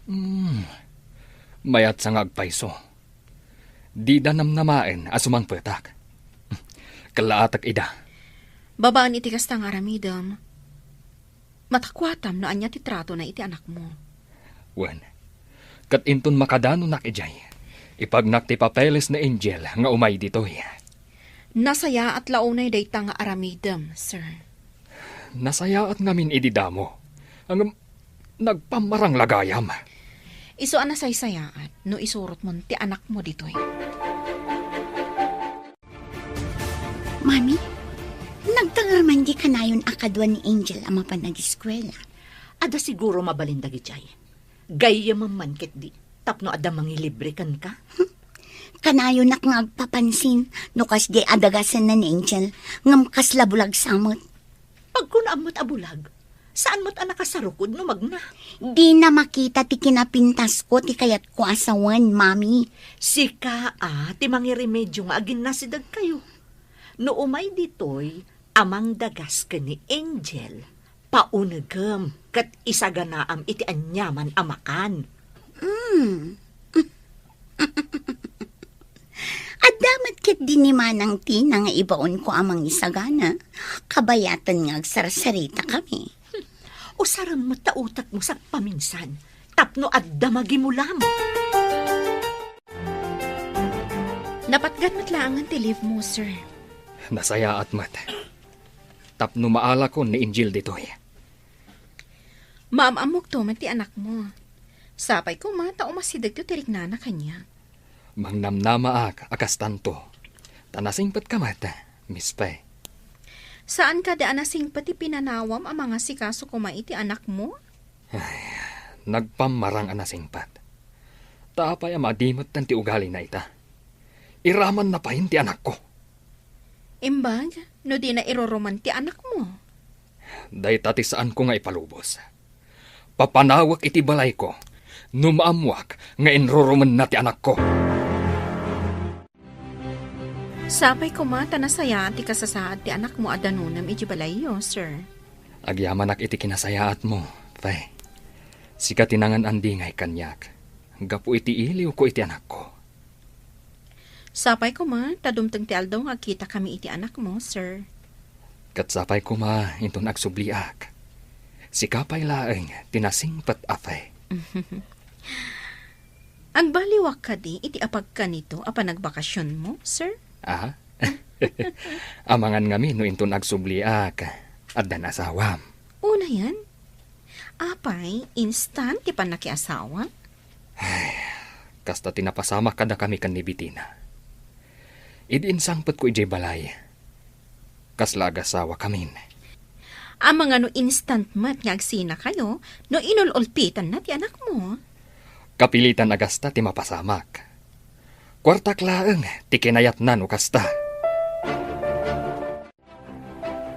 Hmm. Mayatsa nga agpayso. Dida namnamaen a sumangpetak. Kellaatak ida. Babaen iti kasta nga aramidem, matakuatam no ania ti tratona iti anakmo. Wen, ket inton makadanonak idiay, ipagnak ti papeles ni Angel nga umay ditoy. Nasayaat la unay dayta nga aramidem, sir. Nasayaat ngamin idi damo. Ngem nagpammarang la gayam. Isu a nasaysayaat no isurotmon ti anakmo ditoy. Mami, nagtanger man di kanayon a kadua ni Angel a mapan ageskuela. Adda siguro mabalin dagidiay. Gayyemem man ketdi, tapno adda mangilibre kenka. Kanayonak nga agpapansin no kasdi a dagasenna ni Angel, ngem kasla bulag sa met. Pagkunaam met a bulag, saan met a nakasarukod no magna. Dina makita ti kinapintasko ti kayatko a sawen, Mami. Sika a ti mangiremedio nga aginnasidegkayo. No umay ditoy a mangdagas ken ni Angel, paunegem ket isaganaam iti aniaman a makan. Mm. Adda met ketdi ni Manang Tina nga ibaonko a mangisagana. Kabayaten nga agsarsaritakami. Usarem met ta utekmo sagpaminsan, tapno adda magimulam. Napatgan met laengen ti leave mo, sir. Nasayaat met. Tapno maalakon ni Angel ditoy. Maam-ammokto met ti anakmo. Sapay koma ta umasidegto ti riknana kaniak. Mangnamnamaak a kastanto. Ta nasingpetka met, Miss Fe. Saan kadi a nasingpet ti pinanawam a mangasikaso koma iti anakmo? Ay, nagpammarang a nasingpet. Ta apay a madimetten ti ugalina ita? Iramanna payen ti anakko. Imbag, no dina iruruman ti anakmo? Dayta ti saanko nga ipalubos. Papanawek iti balayko no maammuak nga inrurumenna ti anakko. Sapay koma ta nasayaat ti kasasaad ti anakmo a danonem iti balayyo, sir. Agyamanak iti kinasayaatmo, pay. Sika ti nangan-andingay kaniak gapu iti iliwko iti anakko. Sapay koma ta dumteng ti aldaw nga agkitakami iti anakmo, sir. Ket sapay koma inton agsubliak. Sika pay laeng ti nasingpet a pay. Agbaliwak kadi iti apagkanito a panagbakasionmo, sir? Ah? Amangan ngamin no inton agsubliak, addan asawam. Unayen? Apay, instant ti pannakiasawa? Ay, kasta ti napasamak kadakami ken ni Betina. Idi insangpetko idiay balay, kasla agasawakamin. Amangan no instant met nga agsinakayo no inul-ulpitanna ti anakmo? Kapilitan a gasta ti mapasamak. Kuartak laeng ti kinayatna no kasta.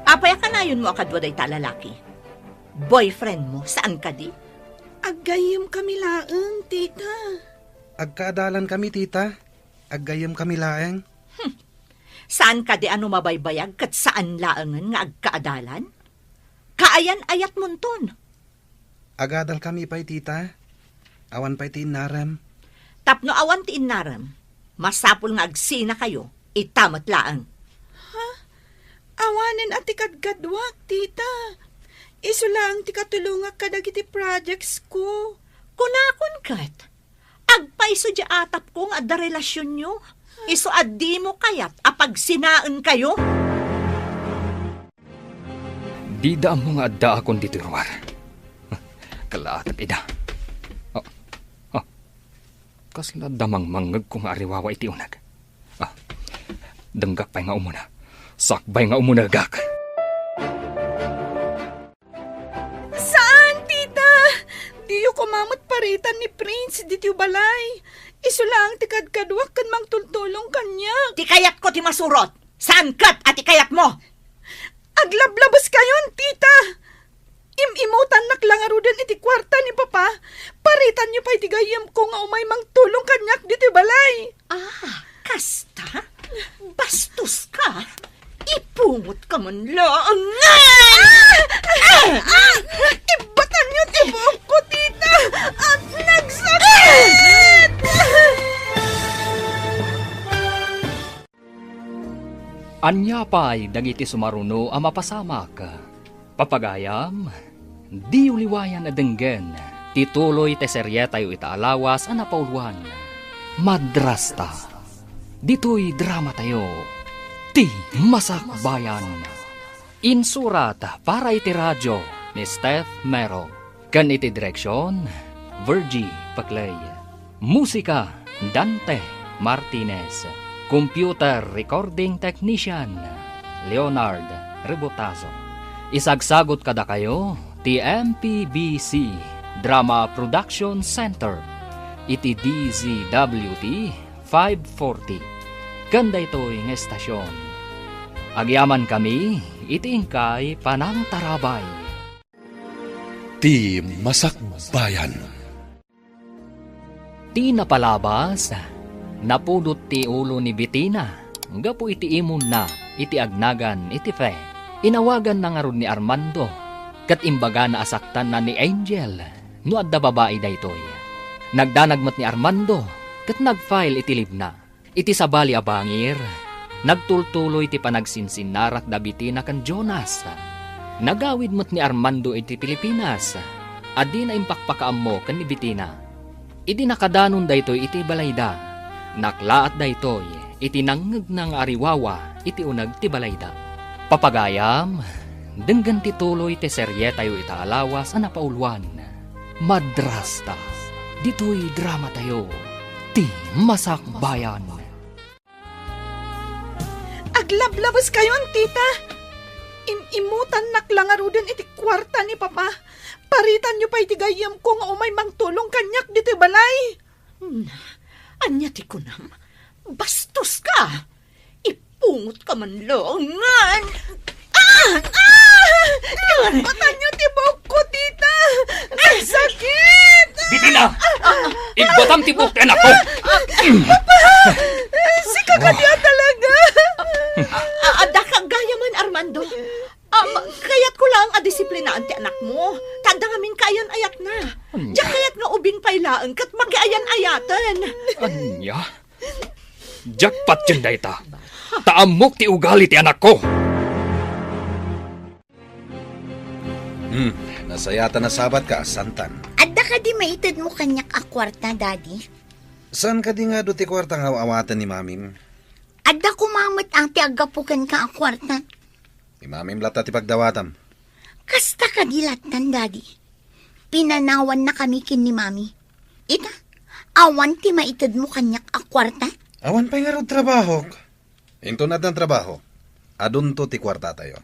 Apay a kanayonmo a kadua dayta a lalaki? Boyfriendmo, saan kadi? Aggayyemkami laeng, tita. Agkaadalankami, tita. Aggayyemkami laeng. Hmm. Saan kadi a no mabaybayag ket saan laengen nga agkaadalan? Kaayan-ayatmonton. Agadalkami pay, tita. Awan pay ti innarem. Tapno awan ti innarem, masapul nga agsinakayo, ita met laeng. Ha? Awanen a ti kadkaduak, tita. Isu laeng ti katulongak kadagiti projects ko. Kunakon ket, agpayso diay atapko nga adda relasionyo. Isu a dimo kayat a pagsinaenkayo. Dida ammo nga addaakon ditoy ruar. Kalaatek ida. Ah, ah. Kasla adda mangmangngegko nga ariwawa iti uneg. Ah, denggak pay nga umuna. Sakbay nga umunegak. Saan, tita? Diyo koma met paritan ni Prince ditoy balay. Isu laeng ti kadkaduak ken mangtultulong kaniak. Ti kayatko ti masurot. Saan ket a ti kayatmo? Aglablabeskayon, tita! Im-imutannak la ngaruden iti kuarta ni Papa. Paritanyo pay ti gayyemko nga umay mangtulong kaniak ditoy balay. Ah, kasta? Bastoska! Ipungotkaman laeng! Ah! Ah! Ah! Ibbatanyo ti buokko, tita! At nagsakit! Ania pay dagiti sumaruno a mapasamak? Papagayam, diyo liwayan a denggen ti tuloy ti serietayo ita a lawas a napauluan, Madrasta. Ditoy dramatayo, Ti Masakbayan. Insurat para iti radio ni Steph Mero. Ken iti direksion, Virgie Paclay. Musika, Dante Martinez. Computer recording technician, Leonard Rebotazo. Isagsagut kadakayo ti M P B C Drama Production Center iti D Z W T five forty. Ken daytoy nga estasion, agyamankami iti inkay panangtarabay. Ti Masakbayan. Ti napalabas, napudot ti ulo ni Betina gapu iti imonna iti agnagan iti Fe. Inawaganna ngarud ni Armando, ket imbagana a saktanna ni Angel no adda babai daytoy. Nagdanag met ni Armando, ket nag-file iti leave-na. Iti sabali a bangir, nagtultuloy ti panagsinsinnarak da Betina ken Jonas. Nagawid met ni Armando iti Pilipinas, a dina impakpakaammo ken ni Betina. Idi nakadanon daytoy iti balayda, naklaat daytoy iti nangngegna nga ariwawa iti uneg ti balayda. Papagayam, denggen ti tuloy ti serietayo ita a lawas a napauluan, Madrasta. Ditoy dramatayo, Ti Masakbayan. Aglablabeskayon, tita! Im-imutannak la ngaruden iti kuarta ni Papa. Paritanyo pay ti gayyemko nga umay mangtulong kaniak ditoy balay. Na, ania ti kunam? Bastoska! Ipungotkaman laengen! Ah! Ah! Ibbatanyo ti buokko, tita! Nagsakit! Betina! Ibbatam ti buok ti anakko! Papa! Sika kadi a talaga! A-, adda kagayam, Armando. Ah, ma-, kayatko laeng a disiplinaan ti anakmo. Ta adda ngamin kaayan-ayatna. Ania? Diak kayat nga ubing pay laeng ket makiayan-ayaten. Ania? Diak patien dayta. Ta ammok ti ugali ti anakko. Hmm, nasayaat a nasabatka, Santan. Adda kadi maitedmo kaniak a kuarta, Daddy? Saan kadi nga adu ti kuarta nga aw-awaten ni Mamim? Adda koma met a ti aggapu kenka a kuarta. Ni Mamim latta ti pagdawatam. Kasta kadi lattan, Daddy. Pinanawannakami ken ni Mami. Ita, awan ti maitedmo kaniak a kuarta? Awan pay ngarud trabahok. Inton addan trabaho, adunto ti kuartatayo.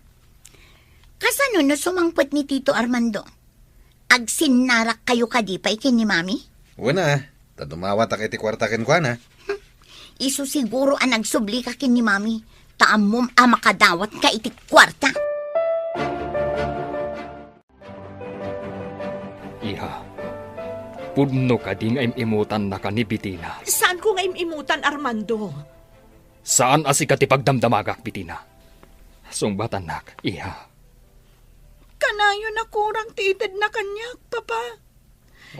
Kasano no sumangpet ni Tito Armando? Agsinnarakkayo kadi pay ken ni Mami? Wen a, ta dumawatak iti kuarta kenkuana. Isu siguro a nagsublika ken ni Mami, ta ammom a makadawatka iti kuarta. Iha, pudno kadi nga im-imutannaka ni Betina? Saanko nga im-imutan, Armando. Saan a sika ti pagdamdamagak, Betina. Sungbatannak, iha. Kanayon a kurang ti itedna kaniak, Papa.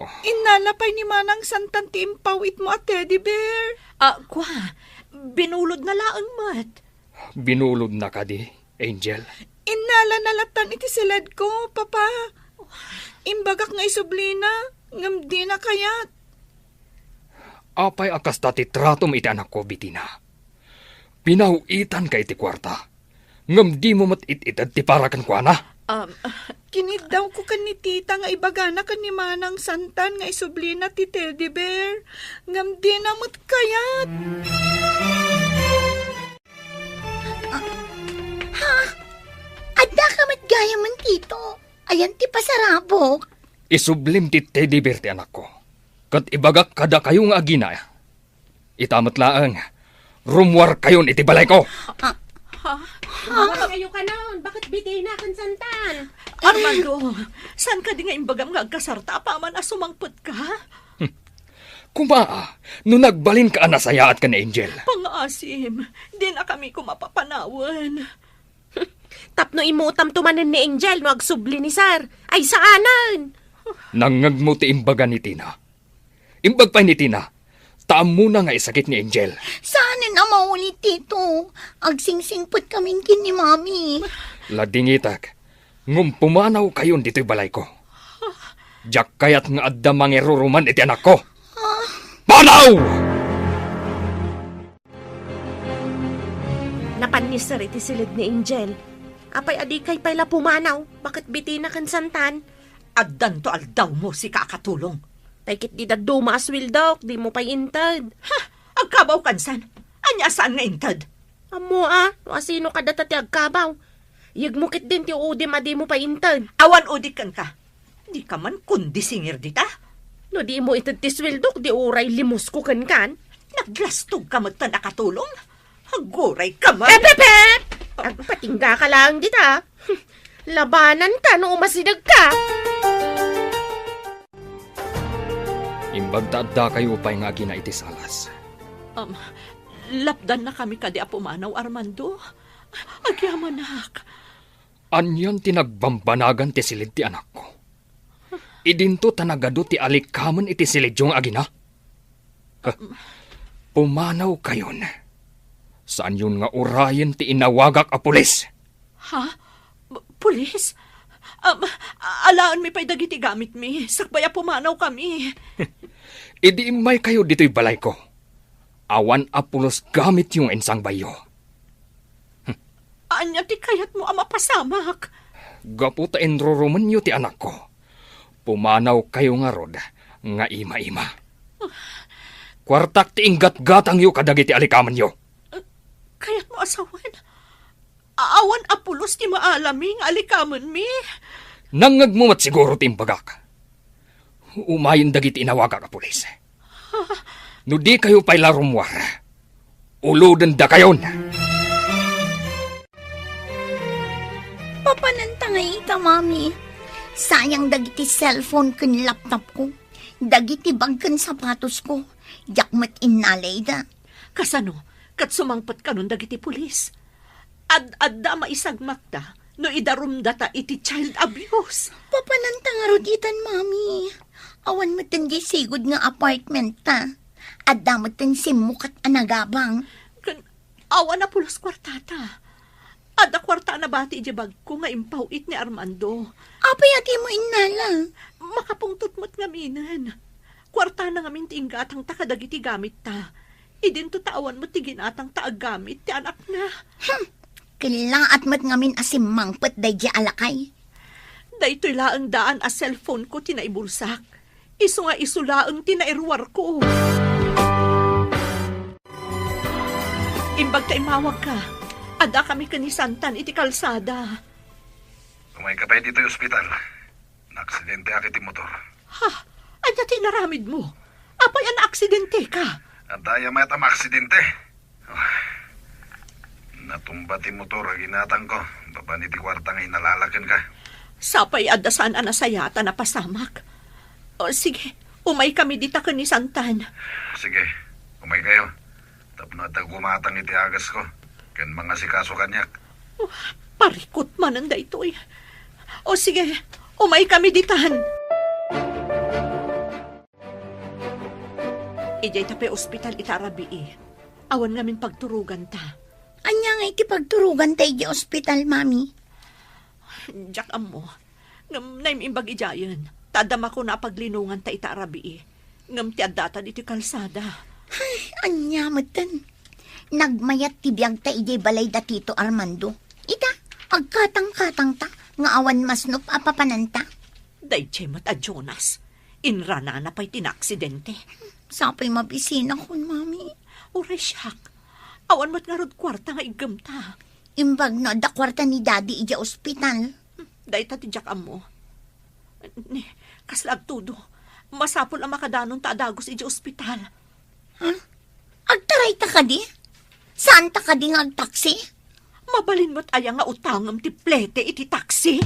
Oh. Innala pay ni Manang Santan ti impawitmo a teddy bear. Ah, kua, binulodna laeng met. Binulodna kadi, Angel? Innalana lattan iti siledko, Papa. Imbagak nga isublina, ngem dina kayat. Apay a kasta ti tratom iti anakko, Betina? Pinaw-itanka iti kuarta, ngem dimo met it-ited ti para kenkuana? Um, kiniddawko ken ni Tita nga ibagana ken ni Manang Santan nga isublina ti teddy bear, ngem dina met kayat. Ah, ha? Addaka met gayamen, Tito? Ayan ti pasarabok. Isublim ti teddy bear ti anakko. Ket ibagak kadakayo nga agina, ita met laeng, rummuarkayon iti balayko. Ah. Ha? Rummuarkayo kanon, baket Betina ken Santan. Armando, saan kadi nga imbagam nga agkasarta apaman a sumangpetka? Hmm. Kuma, no nagbalinka a nasayaat ken ni Angel. Pangaasim, dinakami koma papanawen. Tapno imutamto manen ni Angel no agsubli ni Sir. Ay, saanen! Nangngegmo ti imbaga ni Tina. Imbag pay ni Tina, ta ammona nga isakit ni Angel. Saanen a maulit, Tito. Agsingsingpet kamin ken ni Mami. Ladingitek, ngem pumanawkayon ditoy balayko. Diak kayat nga adda mangiruruman iti anakko. Ah. Panaw! Napan ni Sir iti siled ni Angel. Apay a dikay pay la pumanaw? Baket Betina ken Santan? Addanto aldawmo, sika a katulong. Tay ket di dadduma a sueldok, dimo pay inted. Ha? Agkabaw kansan? Ania a saan nga inted? Ammo a, no asino kadata ti agkabaw. Yegmo ketdin ti udim a dimo pay inted. Awan udik kenka. Dika man kundi singir dita. No dimo ited ti sueldok, di uray limusko kenkan. Naglastogka metten a katulong. Aguray ka man. Pep, pep, pep! Agpatingga ka laeng dita. Labananka no umasidegka. Imbag ta addakayo pay nga agina iti salas. Um, lapdannakami kadi a pumanaw, Armando? Agyamanak. Anian ti nagbambanagan ti siled ti anakko? Idinto ta nagadu ti alikamen iti siledyo nga agina? Huh. Pumanawkayon. Saanyon nga urayen ti inawagak a pulis. Ha? P-, pulis? Um, a-, alaenmi pay dagiti gamitmi, sakbay a pumanawkami. Idi immaykayo ditoy balayko, awan a pulos gamityo nga insangbayyo. Ania ti kayatmo a mapasamak? Gapu ta inrurumenyo ti anakko, pumanawkayo ngarud nga ima-ima. Kuartak ti inggatgatangyo kadagiti alikamenyo. Kayatmo a sawen? Awan a pulos ti maalami nga alikamenmi? Nangngegmo met siguro ti imbagak. Umayen dagiti inawagak a pulis. No dikayo pay la rummuar, ulodendakayon. Papananta nga ita, Mami. Sayang dagiti cellphone ken laptop ko. Dagiti bag ken sapatos ko. Diak met innalay da. Kasano? Ket sumangpet kanon dagiti pulis? Ad-adda a maisagmakda, No idarumdata iti child abuse. Papananta ngarud itan, Mami. Awan metten diay sigud nga apartment ta. Adda metten simmukat a nagabang. Ken awan a pulos kuartata. Adda kuarta a nabati idiay bagko nga impaw-it ni Armando. Apay a dimo innala? Makapungtot met ngaminen. Kuartana ngamin ti inggatangta kadagiti gamitta. Idinto ta awan met ti ginatangta a gamit ti anakna. Hmm. Kellaat met ngamin a simmangpet daydiay a lakay. Daytoy laeng daan a cellphone-ko ti naibulsak. Isu nga isu laeng ti nairuarko. Imbag ta immawagka, addakami ken ni Santan iti kalsada. Umayka pay ditoy ospital. Naaksidente ak iti motor. Ha? Ania ti inaramidmo? Apay a naaksidenteka? Adda aya mayat a maaksidente. Ah, natumba ti motor a ginatangko babaen iti kuarta nga inalala kenka. Sapay adda saan a nasayaat a napasamak. O, sige, umaykami dita ken ni Santan. Sige, umaykayo. Tapno adda gumatang iti agasko ken mangasikaso kaniak. Oh, parikut manen daytoy. O sige, umaykami ditan. Idiay ta pay ospital ita a rabii. Awan ngamin pagturoganta. Ania ngay ti pagturoganta idiay ospital, Mami? Diak ammo. Ngem naim-imbag idiayen, ta adda makuna a paglinonganta ita a rabii. Ngem ti addatan iti kalsada. Ay, ania metten? Nagmayat ti biagta idiay balay da Tito Armando. Ita, agkatangkatangta nga awan masnop a papananta. Daydiay met a Jonas, inranana pay ti naaksidente. Sapay mabisinakon, Mami. Uray siak, awan met ngarud kuarta nga iggemta. Imbag no adda kuarta ni Daddy idiay ospital. Dayta ti diak ammo. Ni, kasla agtudo, masapul a makadanonta a dagus idiay ospital. Ha? Agtarayta kadi? Saanta kadi nga agtaksi? Mabalin met aya nga utangem ti plete iti taksi?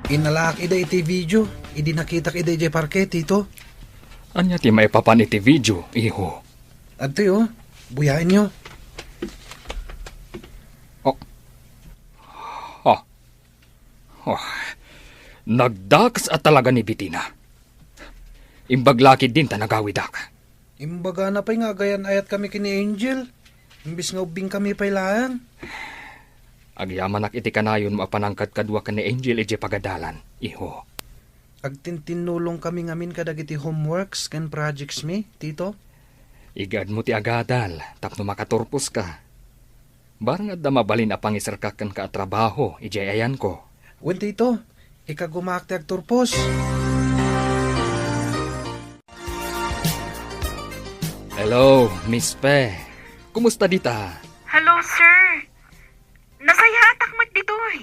Inalaak ida iti video, idi nakitak ida idiay parke, Tito. Ania ti maipapan iti video, iho? Adtoy, oh. Buyaenyo. Oh. Oh. Oh. Nagdakas a talaga ni Bitina. Imbag lakid din ta nagawidak. Imbagana pay nga agayan-ayatkami ken ni Angel, imbes nga ubbingkami pay laeng. Agyamanak iti kanayonmo a panangkadkadua ken ni Angel idiay pagadalan, iho. Agtintinnulongkami ngamin kadagiti homeworks ken projects mi, Tito. Igaedmo ti agadal tapno makaturposka. Barang adda mabalin a pangiserkak kenka a trabaho idiay ayanko. Wen, Tito, ikagumaak ti agturpos. Hello, Miss Fe. Kumusta dita? Hello, sir. Nasayaatak met ditoy.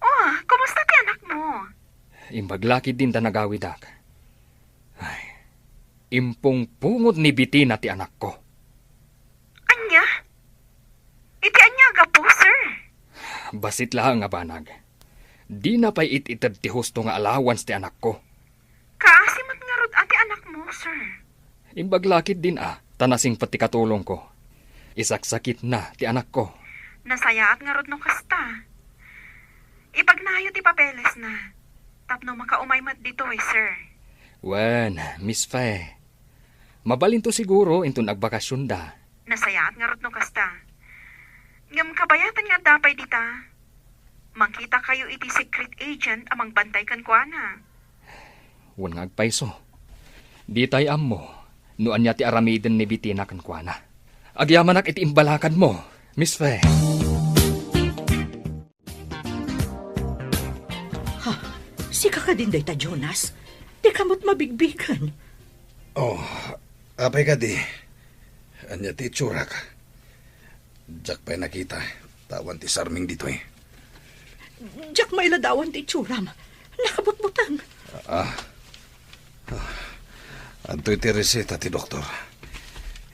Oh, kumusta ti anakmo? Imbag lakid din ta nagawidak. Ay, impungpungot ni Bitina ti anakko. Ania? Iti ania a gapu, sir? Bassit laeng a banag. Dina pay it-ited ti husto nga allowance ti anakko. Kaasi met ngarud a ti anakmo, sir. Imbag lakid din a, ta nasingpet ti katulongko. Isaksakitna ti anakko. Nasayaat ngarud no kasta. Ipagnayo ti papelesna. Tapno makaumay met ditoy, sir. Wen, Miss Fe. Mabalinto siguro inton agbakasionda. Nasayaat ngarud no kasta. Ngem kabayatan nga adda pay dita. Mangkitakayo iti secret agent a mangbantay kenkuana. Wen nga agpayso. Ditay ammo no ania ti aramiden ni Bitina kenkuana. Agyamanak iti imbalakadmo, Miss Fe. Ha? Sika kadin dayta, Jonas? Dika met mabigbigen. Oh, apay kadi? Ania ti itsurak? Diak pay nakita, ta awan ti sarming ditoy. Diak mailadawan ti itsuram. Nakabutbuteng. Ah. Ah. Adtoy ti reseta ti doktor.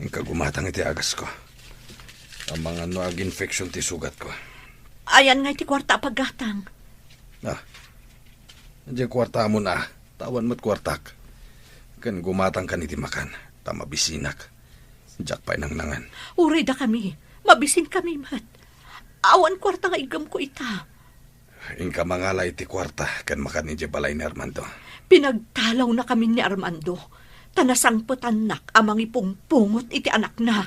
Inka gumatang iti agasko. Amangan no ag-infection ti sugatko. Ayan nga iti kuarta a paggatang. Ah. Diay kuartamon a, ta awan met kuartak. Ken gumatangkan iti makan, ta mabisinak. Diak pay nangnangan. Uray dakami, Mabisinkami met. Awan kuarta nga iggemko ita. Inka mangala iti kuarta ken makan idiay balay ni Armando. Pinagtalawna kami ni Armando, ta nasangpetannak a mangipungpungot iti anakna.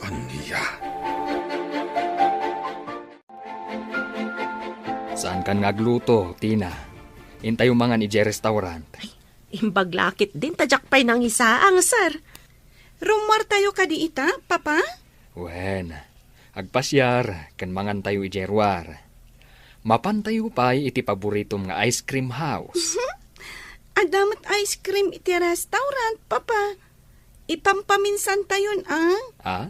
Ania? Saankan nga agluto, Tina. Intayo mangan idiay restaurant. Ay, imbag la ketdin ta diak pay nangisaang, sir. Rummuartayo kadi ita, Papa? Wen, agpasiar ken mangantayo idiay ruar. Mapantayo pay iti paboritom nga ice cream house. Adda met ice cream iti restaurant, Papa. Ipampaminsantayon, a? Ah?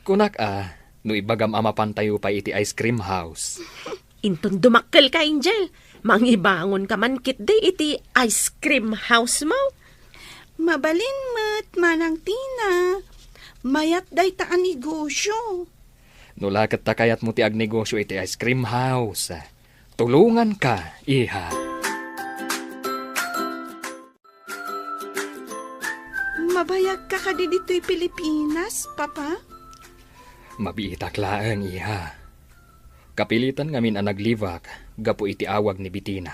Kunak a, no ibagam a mapantayo pay iti ice cream house. Inton dumakkelka, Angel, mangibangonka man ketdi iti ice cream house mo. Mabalin met, Manang Tina. Mayat dayta a negosyo. No la ket ta kayatmo ti agnegosyo iti ice cream house, tulonganka, iha. Mabayagka kadi ditoy Pilipinas, Papa? Mabiitak laeng, iha. Kapilitan ngamin a naglibak gapu iti awag ni Betina.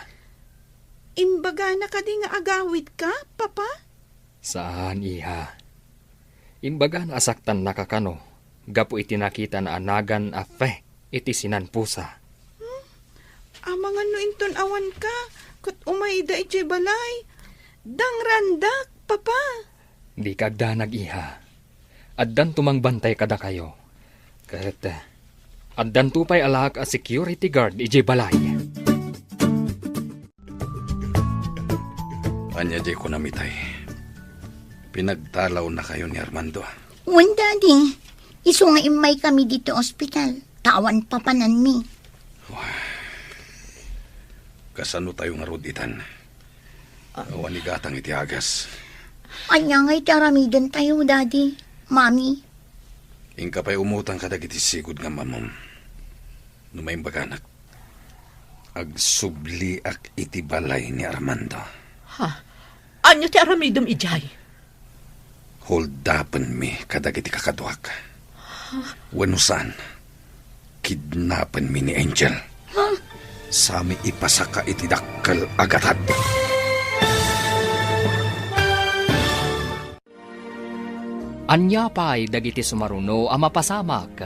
Imbagana kadi nga agawidka, Papa? Saan, iha. Imbagana a saktannaka kano gapu iti nakitana a nagan a fe iti sinanpusa. Hmm? Amangan no inton awanka, ket umayda idiay balay. Dangrandak, Papa. Dika agdanag, iha. Addanto mangbantay kadakayo. Ket, eh, addanto pay alaak a security guard idiay balay. Ania diay kunam itay? Pinagtalawnakayo ni Armando? Wen, Daddy. Isu nga immaykami ditoy ospital, ta awan papananmi. Wah. Kasano tayo ngarud itan? Ah. Awan igatang iti agas. Ania ngay ti aramidentayo, Daddy, Mami? Inka pay umutang kadagiti sigud nga ammom. No maimbaganak, agsubliak iti balay ni Armando. Ha? Ania ti aramidem idiay? Holdapenmi kadagiti kakaduak. Wenno saan, kidnapenmi ni Angel. Sami ipasaka iti dakkel a gatad. Ania pay dagiti sumaruno a mapasamak?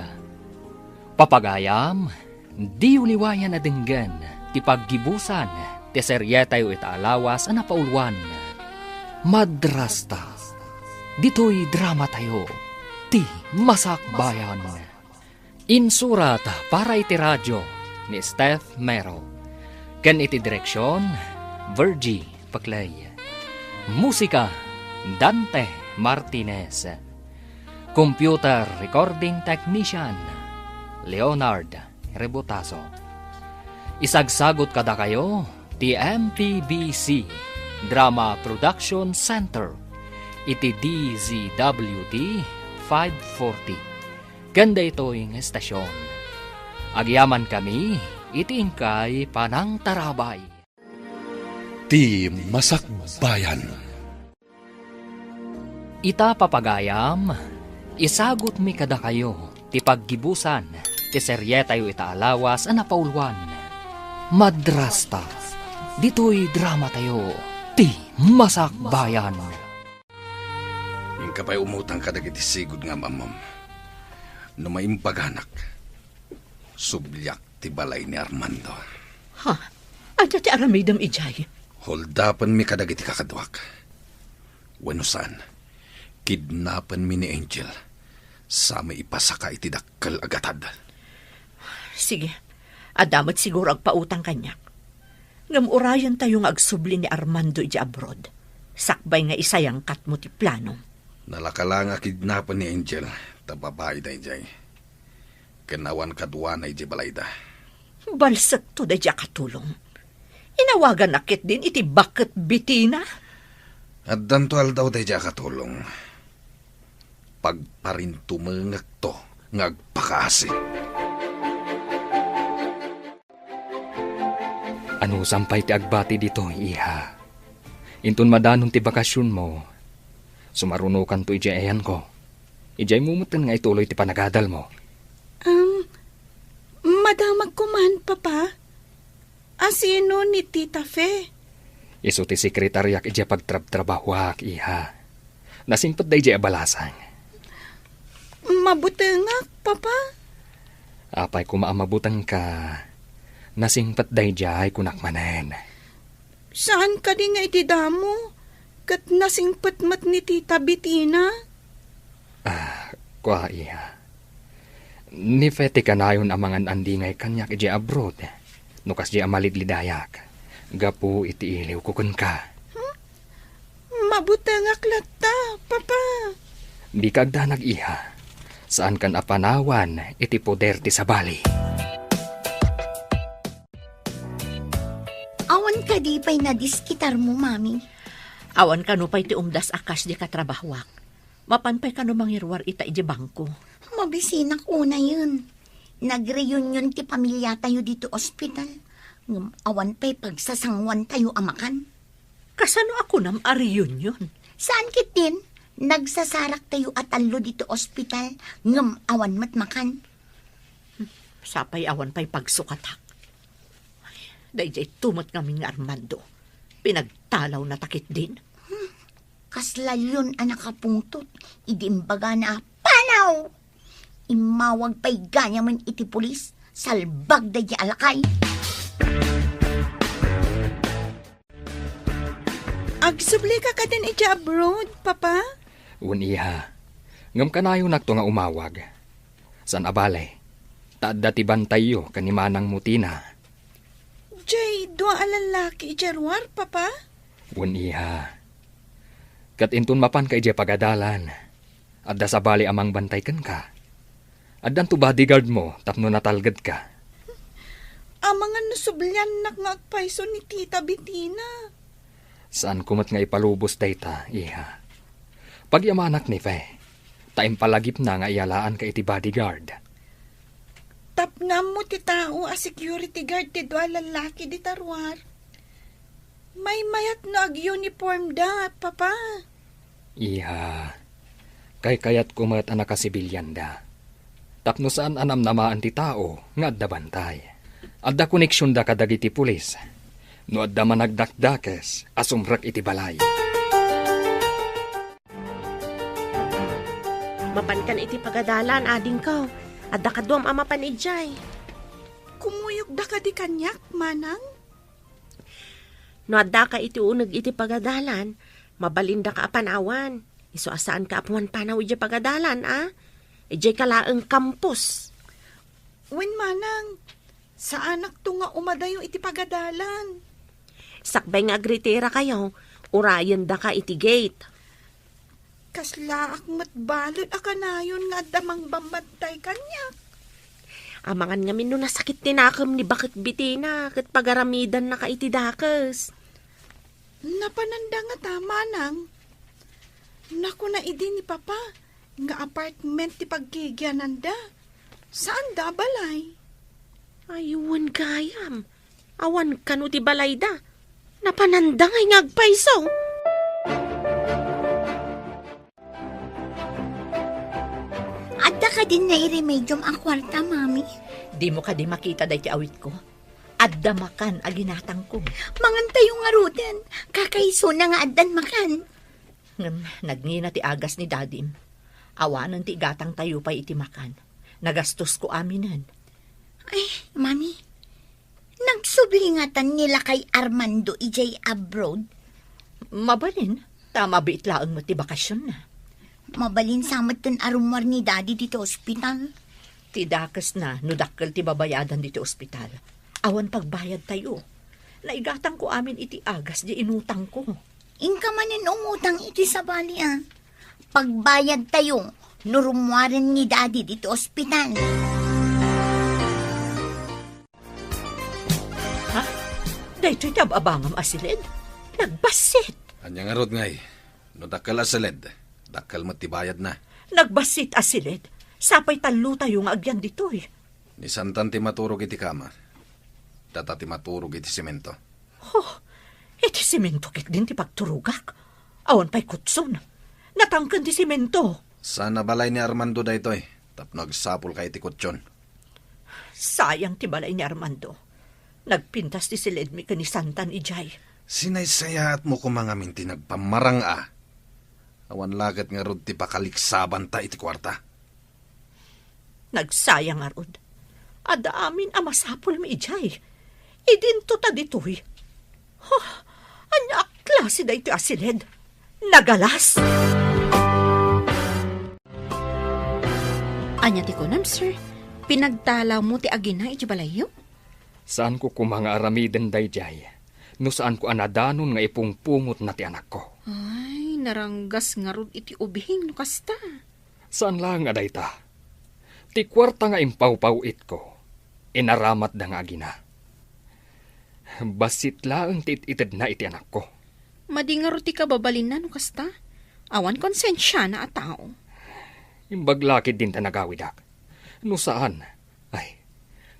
Papagayam, diyo liwayan a denggen ti paggibusan ti serietayo ita a lawas a napauluan, Madrasta. Ditoy dramatayo, ti Masakbayan. Insurat para iti radio ni Steph Mero, ken iti direksion, Virgie Paclay. Musika, Dante Martinez. Computer recording technician, Leonard Rebotazo. Isagsagot kadakayo ti M P B C Drama Production Center iti D Z W T five forty. Ken daytoy nga estasion, agyamankami iti inkay panangtarabay. Ti Masakbayan. Ita, papagayam, isagutmi kadakayo ti paggibusan ti serietayo ita a lawas a napauluan, Madrasta. Ditoy dramatayo, ti Masakbayan. Inka pay umutang kadagiti sigud nga ammom. No maimbaganak, subliak ti balay ni Armando. Ha? Adda ti aramidem idiay? Holdapenmi kadagiti kakaduak. Wenno saan, kidnapenmi ni Angel. Sami ipasaka iti dakkel a gatad. Sige. Adda met siguro agpautang kaniak. Ngem urayentayo nga agsubli ni Armando idiay abroad, sakbay nga isayangkatmo ti plano. Nalaka la nga kidnapen ni Angel, ta babai daydiay. Ken awan kaduana idiay balayda. Balsekto daydiay a katulong. Inawaganak ketdin iti baket Betina. Addanto aldaw daydiay a katulong. Pagparintumengekto nga agpakaasi. Anusam pay ti agbati ditoy, iha. Inton madanon ti bakasionmo, sumarunokanto idiay ayanko. Idiay mo metten nga ituloy ti panagadalmo. Um, madamag koman, Papa. Asino ni Tita Fe? Isu ti sekretariak idiay pagtrabtrabahoak, iha. Nasingpet daydiay a balasang. Mabutengak, Papa. Apay koma a mabutengka? Nasingpet daydiay, kunak manen. Saan kadi nga idi damo, ket nasingpet met ni Tita Betina? Ah, kua, iha. Ni Fe ti kanayon a mangan-andingay kaniak idiay abroad, no kasdiay a malidlidayak, gapu iti iliwko kenka. Hmm? Mabutengak latta, Papa. Dika agdanag, iha. Saankan a panawan iti poder ti sabali. Awan kadi pay nadisketarmo, Mami? Awan kano pay ti umdas a kas di katrabahoak. Mapan pay kano mangiruar ita iti bangko? Mabisinak unayen. Nagreunion ti pamiliatayo dito ospital. Ngem awan pay pagsasanguantayo a makan. Kasano a kunam a reunion? Saan ketdin? Nagsasaraktayo a tallo dito ospital, ngem awan met makan. Sapay awan pay pagsukatak. Daydiay tumet ngamin nga Armando. Pinagtalawna ta ketdin. Kasla leon a nakapungtot idi imbagana a panaw! Immawag pay gayam iti pulis, salbag daydiay a lakay. Agsublika kadin iti abroad, Papa? Wen, iha. Ngem kanayonakto nga umawag. Saan a bale, ta adda ti bantayyo ken ni manangmo Tina. Diay dua a lallaki idiay ruar, Papa? Wen, iha. Ket inton mapanka idiay pagadalan, adda sabali a mangbantay kenka. Addanto bodyguard mo tapno natalgedka. Amangan no subliannak nga agpayso ni Tita Betina. Saanko met nga ipalubos dayta, iha. Pagyamanak ni Fe, ta impalagipna nga iyalaanka iti bodyguard. Tapno ammo ti tao a security guard ti dua a lallaki dita ruar. Maymayat no ag-uniform da, Papa. Iha, kaykayatko met a nakasibilianda. Tapno saan a namnamaen ti tao nga adda bantay. Adda koneksionda kadagiti pulis. No adda managdakdakes a sumrek iti balay. Mapankan iti pagadalan, adingko. Adda kaduam a mapan idiay. Kumuyogda kadi kaniak, Manang? No addaka iti uneg iti pagadalan, mabalindaka a panawan. Isu a saanka a pumanpanaw idiay pagadalan, a? Idiayka laeng campus. Wen, Manang, saanakto nga umadayo iti pagadalan. Sakbay nga agritirakayo, urayendaka iti gate. Kaslaak met balud a kanayon nga adda mangbambantay kaniak. Amangan ngamin no nasakit ti nakem ni Baket Betina ket pagaramidannaka iti dakes. Napananda ngata, Manang? Nakuna idi ni Papa nga apartment ti paggigiananda. Saanda a balay. Ay, wen gayam. Awan kano ti balayda. Napananda ngay nga agpayso. Adda kadin nairemediom a kuarta, Mami? Dimo kadi makita daytoy awitko? Adda makan a ginatangko. Mangantayo ngaruden. Kakaisuna nga addan makan. Ngem nagngina ti agas ni Dadim. Awanen ti igatangtayo pay iti makan. Nagastosko aminen. Ay, Mami, nagsubli ngatan ni lakay Armando idiay abroad? Mabalin, ta mabiit laeng met ti bakasionna. Mabalin sa metten a rummuar ni Daddy ditoy ospital? Ti dakesna no dakkel ti babayadan ditoy ospital. Awan pagbayadtayo. Naigatangko amin iti agas diay inutangko. Inka manen umutang iti sabali a. Pagbayadtayo no rummuaren ni Daddy ditoy ospital. Ha? Daytoy ti ab-abangam a siled? Nagbassit! Ania ngarud ngay? No dakkel a siled, dakkel met ti bayadna. Nagbassit a siled? Sapay tallotayo nga agyan ditoy. Ni Santan ti maturog iti kama. Data ti maturog iti semento. Oh, iti semento ketdin ti pagturogak. Awan pay kutson. Natangken ti semento. Saan a balay ni Armando daytoy, tapno agsapulka iti kutyon. Sayang ti balay ni Armando. Nagpintas ti siledmi ken ni Santan idiay. Sinaysayaatmo koma ngamin ti nagpammarang-a. Awan la ket ngarud ti pakaliksabanta iti kuarta. Nagsayang ngarud. Adda amin a masapulmi idiay. Idinto ta ditoy. Huh, ania a klase daytoy a siled? Nagalas! Ania ti kunam, sir? Pinagtalawmo ti agina iti balayyo? Saanko koma nga aramiden daydiay no saanko a nadanon nga ipungpungotna ti anakko. Ay, naranggas ngarud iti ubing no kasta. Saan laeng a dayta. Ti kuarta nga impawpaw-itko, inaramatda nga agina. Bassit laeng ti it-itedna iti anakko. Madi ngarud ti kababalinna no kasta. Awan konsensiana a tao. Imbag la ketdin ta nagawidak. No saan, ay,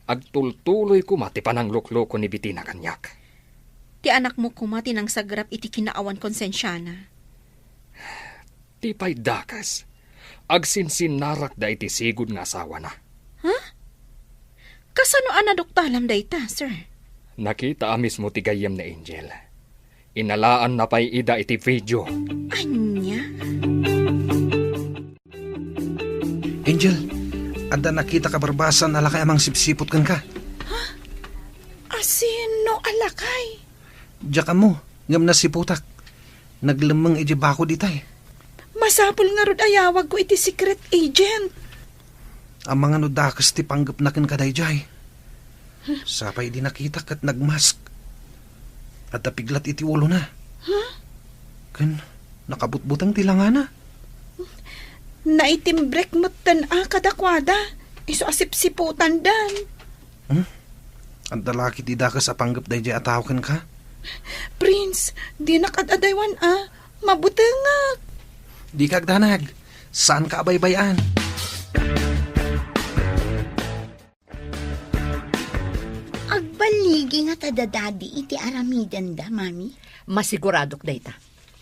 agtultuloy koma ti pananglukloko ni Betina kaniak. Ti anakmo koma ti nangsagrap iti kinaawan konsensiana. Ti pay dakes, agsinsinnarakda iti sigud nga asawana. Ha? Kasano a naduktalam dayta, sir? Nakita a mismo ti gayyem ni Angel. Inalaanna pay ida iti video. Ania? Angel, adda nakitak a barbasan a lakay a mangsipsiput kenka. Asino a lakay? Diak ammo, ngem nasiputak. Naglemmeng idiay bakod itay. Masapul ngarud a yawagko iti secret agent. Amangan no dakes ti panggepna kenka daydiay. Sapay idi nakitak ket nagmask. Adda piglat iti ulona. Huh? Ken nakabutbuteng ti langana. Naitimbrek metten a kadakuada. Isu a sipsiputandan. Hmm? Adda la ketdi dakes a panggep daydiay a tao kenka? Prince, dinak ad-adaywan a. Mabutengak. Dika agdanag. Saanka a baybay-an. Agballigi nga ta da Daddy iti aramidenda, Mami? Masiguradok dayta.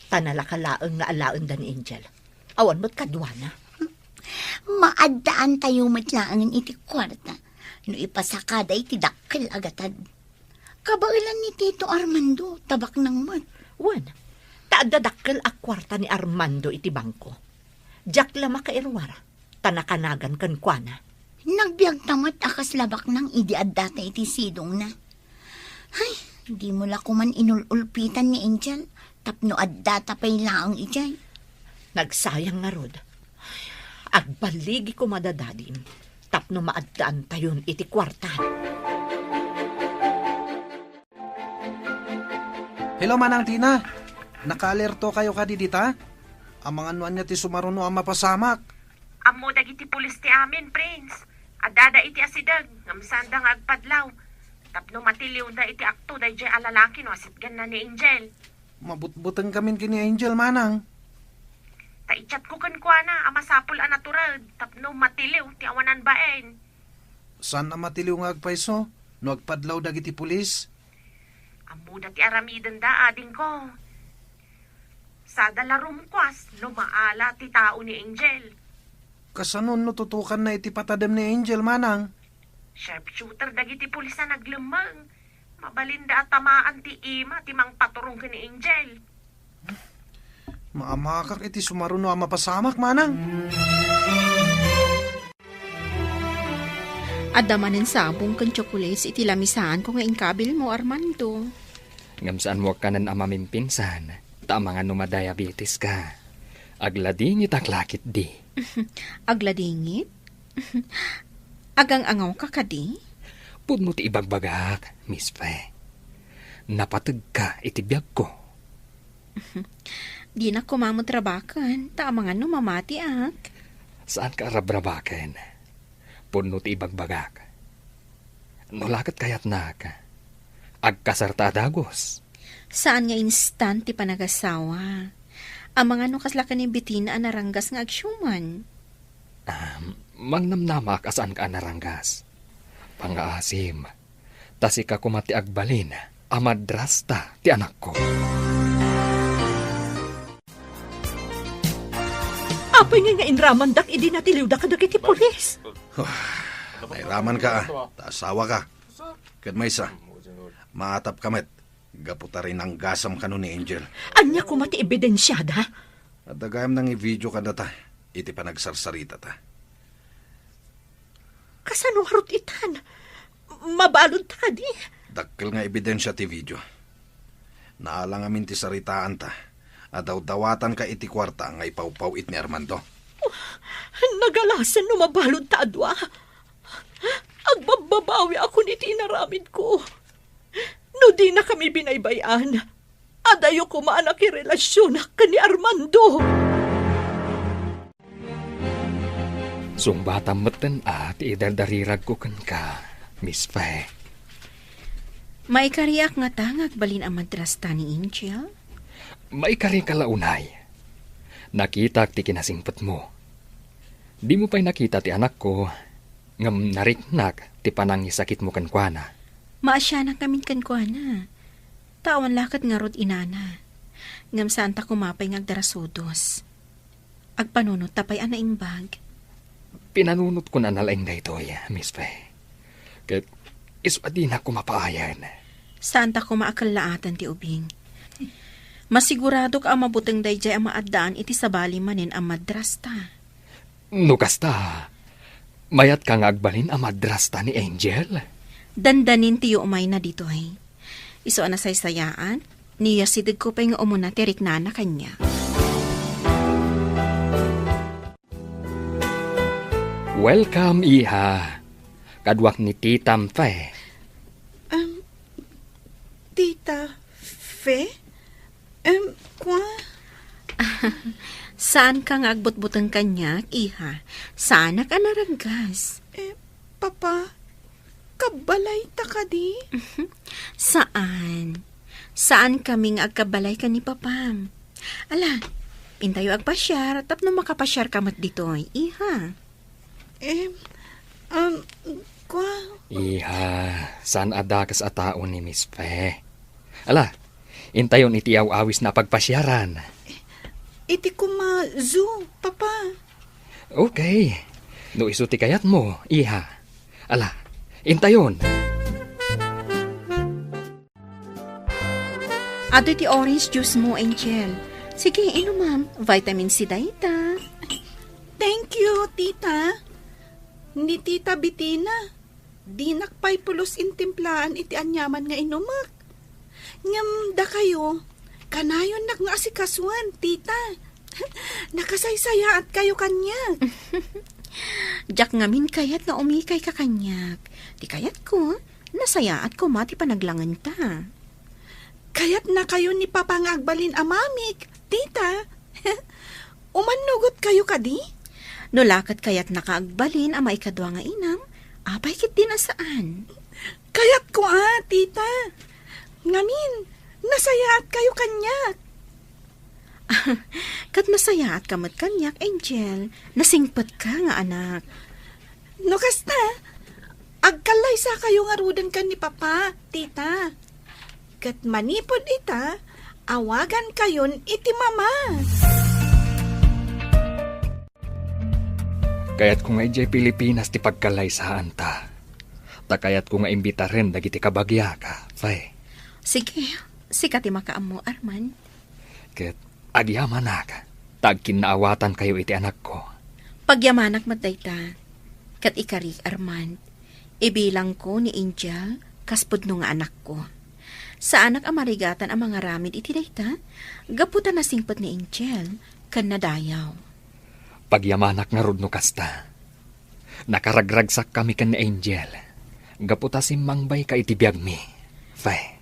Ta nalaka laeng nga alaenda ni Angel. Awan met kaduana. Maaddaantayo met laengen iti kuarta no ipasakada iti dakkel a gatad. Kabaelan ni Tito Armando, tabaknang met. Wen, ta adda dakkel a kuarta ni Armando iti bangko. Diak la makairuar, ta nakanagan kenkuana. Nagbiagta met a kasla baknang idi addata iti sidongna. Ay, dimo la koman inul-ulpitan ni Angel tapno addata pay laeng idiay. Nagsayang ngarud. Agballigi koma da Dadim tapno maaddaantayon iti kuarta. Hello, Manang Tina. Nakaalerto kayo kadi dita? Amangan no ania ti sumaruno a mapasamak. Ammo dagiti pulis ti amin, Prince. Addada iti asideg, ngem saanda nga agpadlaw. Tapno matiliwda iti akto daydiay a lalaki no asitganna ni Angel. Mabutbuteng kamin ken ni Angel, Manang. Ta i-chatko kenkuana a masapul a natured tapno matiliw ti awanan bain. Saan a matiliw nga agpayso no agpadlaw dagiti pulis? Ammoda ti aramidenda, adingko. Sada la rumkuas no maala ti tao ni Angel. Kasano no tutukanna iti patadem ni Angel, Manang? Sharpshooter dagiti pulis a naglemmeng. Mabalinda a tamaan ti ima ti mangpaturong ken ni Angel. Maamakak iti sumaruno a mapasamak, Manang. Adda manen sabong ken chocolates iti lamisaanko nga inkabilmo, Armando. Ngem saanmo a kanen a mamimpinsan, ta amangan no madiabetes ka. Agladingitak la ketdi. Agladingit? Agang-angawka kadi? Pudno ti ibagbagak, Miss Fe. Napategka iti biagko. Dinak koma met rabaken, ta amangan no mamatiak. Saanka a rabrabaken. Pudno ti ibagbagak. No la ket kayatnak, agkasarta a dagus. Saan nga instant ti panagasawa. Amangan no kasla ken ni Betina a naranggas nga agsiuman. Ah, mangnamnamaak a saanka a naranggas. Pangngaasim, ta sika koma ti agbalin a madrasta ti anakko. Apay ngay nga inramandak idi natiliwda kadagiti pulis? Nairamanka, a, ta asawaka. Ket maysa, maatapka met gapu ta rinanggasam kano ni Angel. Ania koma ti ebidensiada? Adda gayam nangivideo kadata iti panagsarsaritata. Kasano ngarud itan? Mabaludta kadi? Dakkel nga ebidensia ti video. Naala ngamin ti saritaanta a dawdawatanka iti kuarta nga ipawpawit ni Armando. Nagalasen no mabaludta a dua. Agbabbabawiakon iti inaramidko. No dinakami binaybay-an, adayo koma a nakirelasionak ken ni Armando. Sungbatam metten a ti idaldariragko kenka, Miss Fe. Maikariak ngata nga agbalin a madrasta ni Angel? Maikarika la unay. Nakitak ti kinasingpetmo. Dimo pay nakita ti anakko, ngem nariknak ti panangisakitmo kenkuana. Maasianak ngamin kenkuana. Ta awan la ket ngarud inana. Ngem saanta koma pay nga agdarasudos. Agpanunotta pay a naimbag. Pinanunotkon a nalaing daytoy, Miss Fe. Ket isu a dinak koma paayen. Saanta koma a kellaatan ti ubing. Masiguradok a mabuteng daydiay a maaddaan iti sabali manen a madrasta. No kasta, mayatka nga agbalin a madrasta ni Angel? Dandanin ti yumayna ditoy. Isu a nasaysayaat, niyasidegko pay nga umuna ti riknana kaniak. Welcome, iha. Kaduak ni Tita Fe. Um, Tita Fe? Em, kua? Saanka nga agbutbuteng kaniak, iha. Saanak a naranggas. Eh, Papa, kabbalayta kadi? Saan. Saan kami nga agkabbalay ken ni Papam. Ala, intayo agpasiar tapno makapasiarka met ditoy, iha. Em, um, kua? Iha, saan a dakes a tao ni Miss Fe. Ala, intayon iti aw-awisna a pagpasiaran. Iti koma zoo, Papa. Okay. No isu ti kayatmo, iha. Ala, intayon. Adu ti orange juice mo, Angel. Sige, inumam. Vitamin C dayta. Thank you, tita. Ni Tita Bitina, dinak pay pulos intimplaan iti aniaman nga inumek. Ngem dakayo, kanayonnak nga asikasuen, tita. Nakasaysayaatkayo kaniak. Diak ngamin kayat nga umikayka kaniak. Ti kayatko, nasayaat koma ti panaglangenta. Kayatnakayo ni Papa nga agbalin a mamik, tita. Umannugotkayo kadi? No la ket kayatnaka agbalin a maikadua nga inam, apay ketdin a saan? Kayatko a, tita. Ngamin, nasayaatkayo kaniak. Ket nasayaatka met kaniak, Angel. Nasingpetka nga anak. No kasta, agkallaysakayo ngaruden ken ni Papa, tita. Ket manipud ita, awagankayon iti mama. Kayatko nga idiay Pilipinas ti pagkallaysaanta. Ta kayatko nga imbitaren dagiti kabagiak, Fe. Sige, sika ti makaammo, Arman. Ket agyamanak, ta agkinnaawatankayo iti anakko. Pagyamanak met dayta. Ket ikarik, Armand, ibilangko ni Angel kas pudno nga anakko. Saanak a marigatan a mangaramid iti dayta, gapu ta nasingpet ni Angel ken nadayaw. Pagyamanak ngarud no kasta. Nakaragragsakkami ken ni Angel gapu ta simmangbayka iti biagmi, Fe.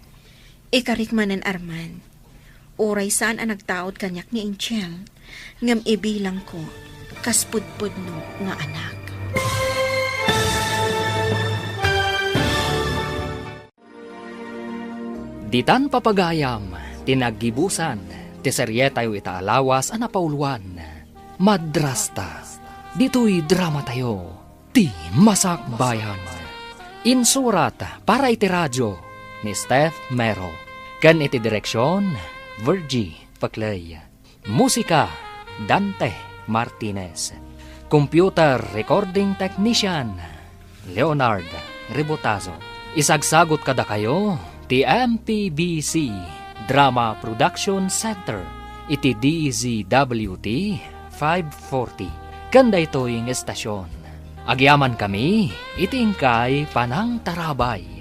Ikarik manen, Arman. Uray saan a nagtaud kaniak ni Angel, ngem ibilangko kas pudpudno nga anak. Ditan papagayam ti naggibusan ti serietayo ita a lawas a napauluan, Madrasta. Ditoy dramatayo, ti Masakbayan. Insurat para iti radio ni Steph Mero, ken iti direksion, Virgie Paclay. Musika, Dante Martinez. Computer Recording Technician, Leonard Rebotazo. Isagsagot kadakayo ti M P B C Drama Production Center iti D Z W T five forty. Ken daytoy nga estasion, agyamankami iti inkay panangtarabay.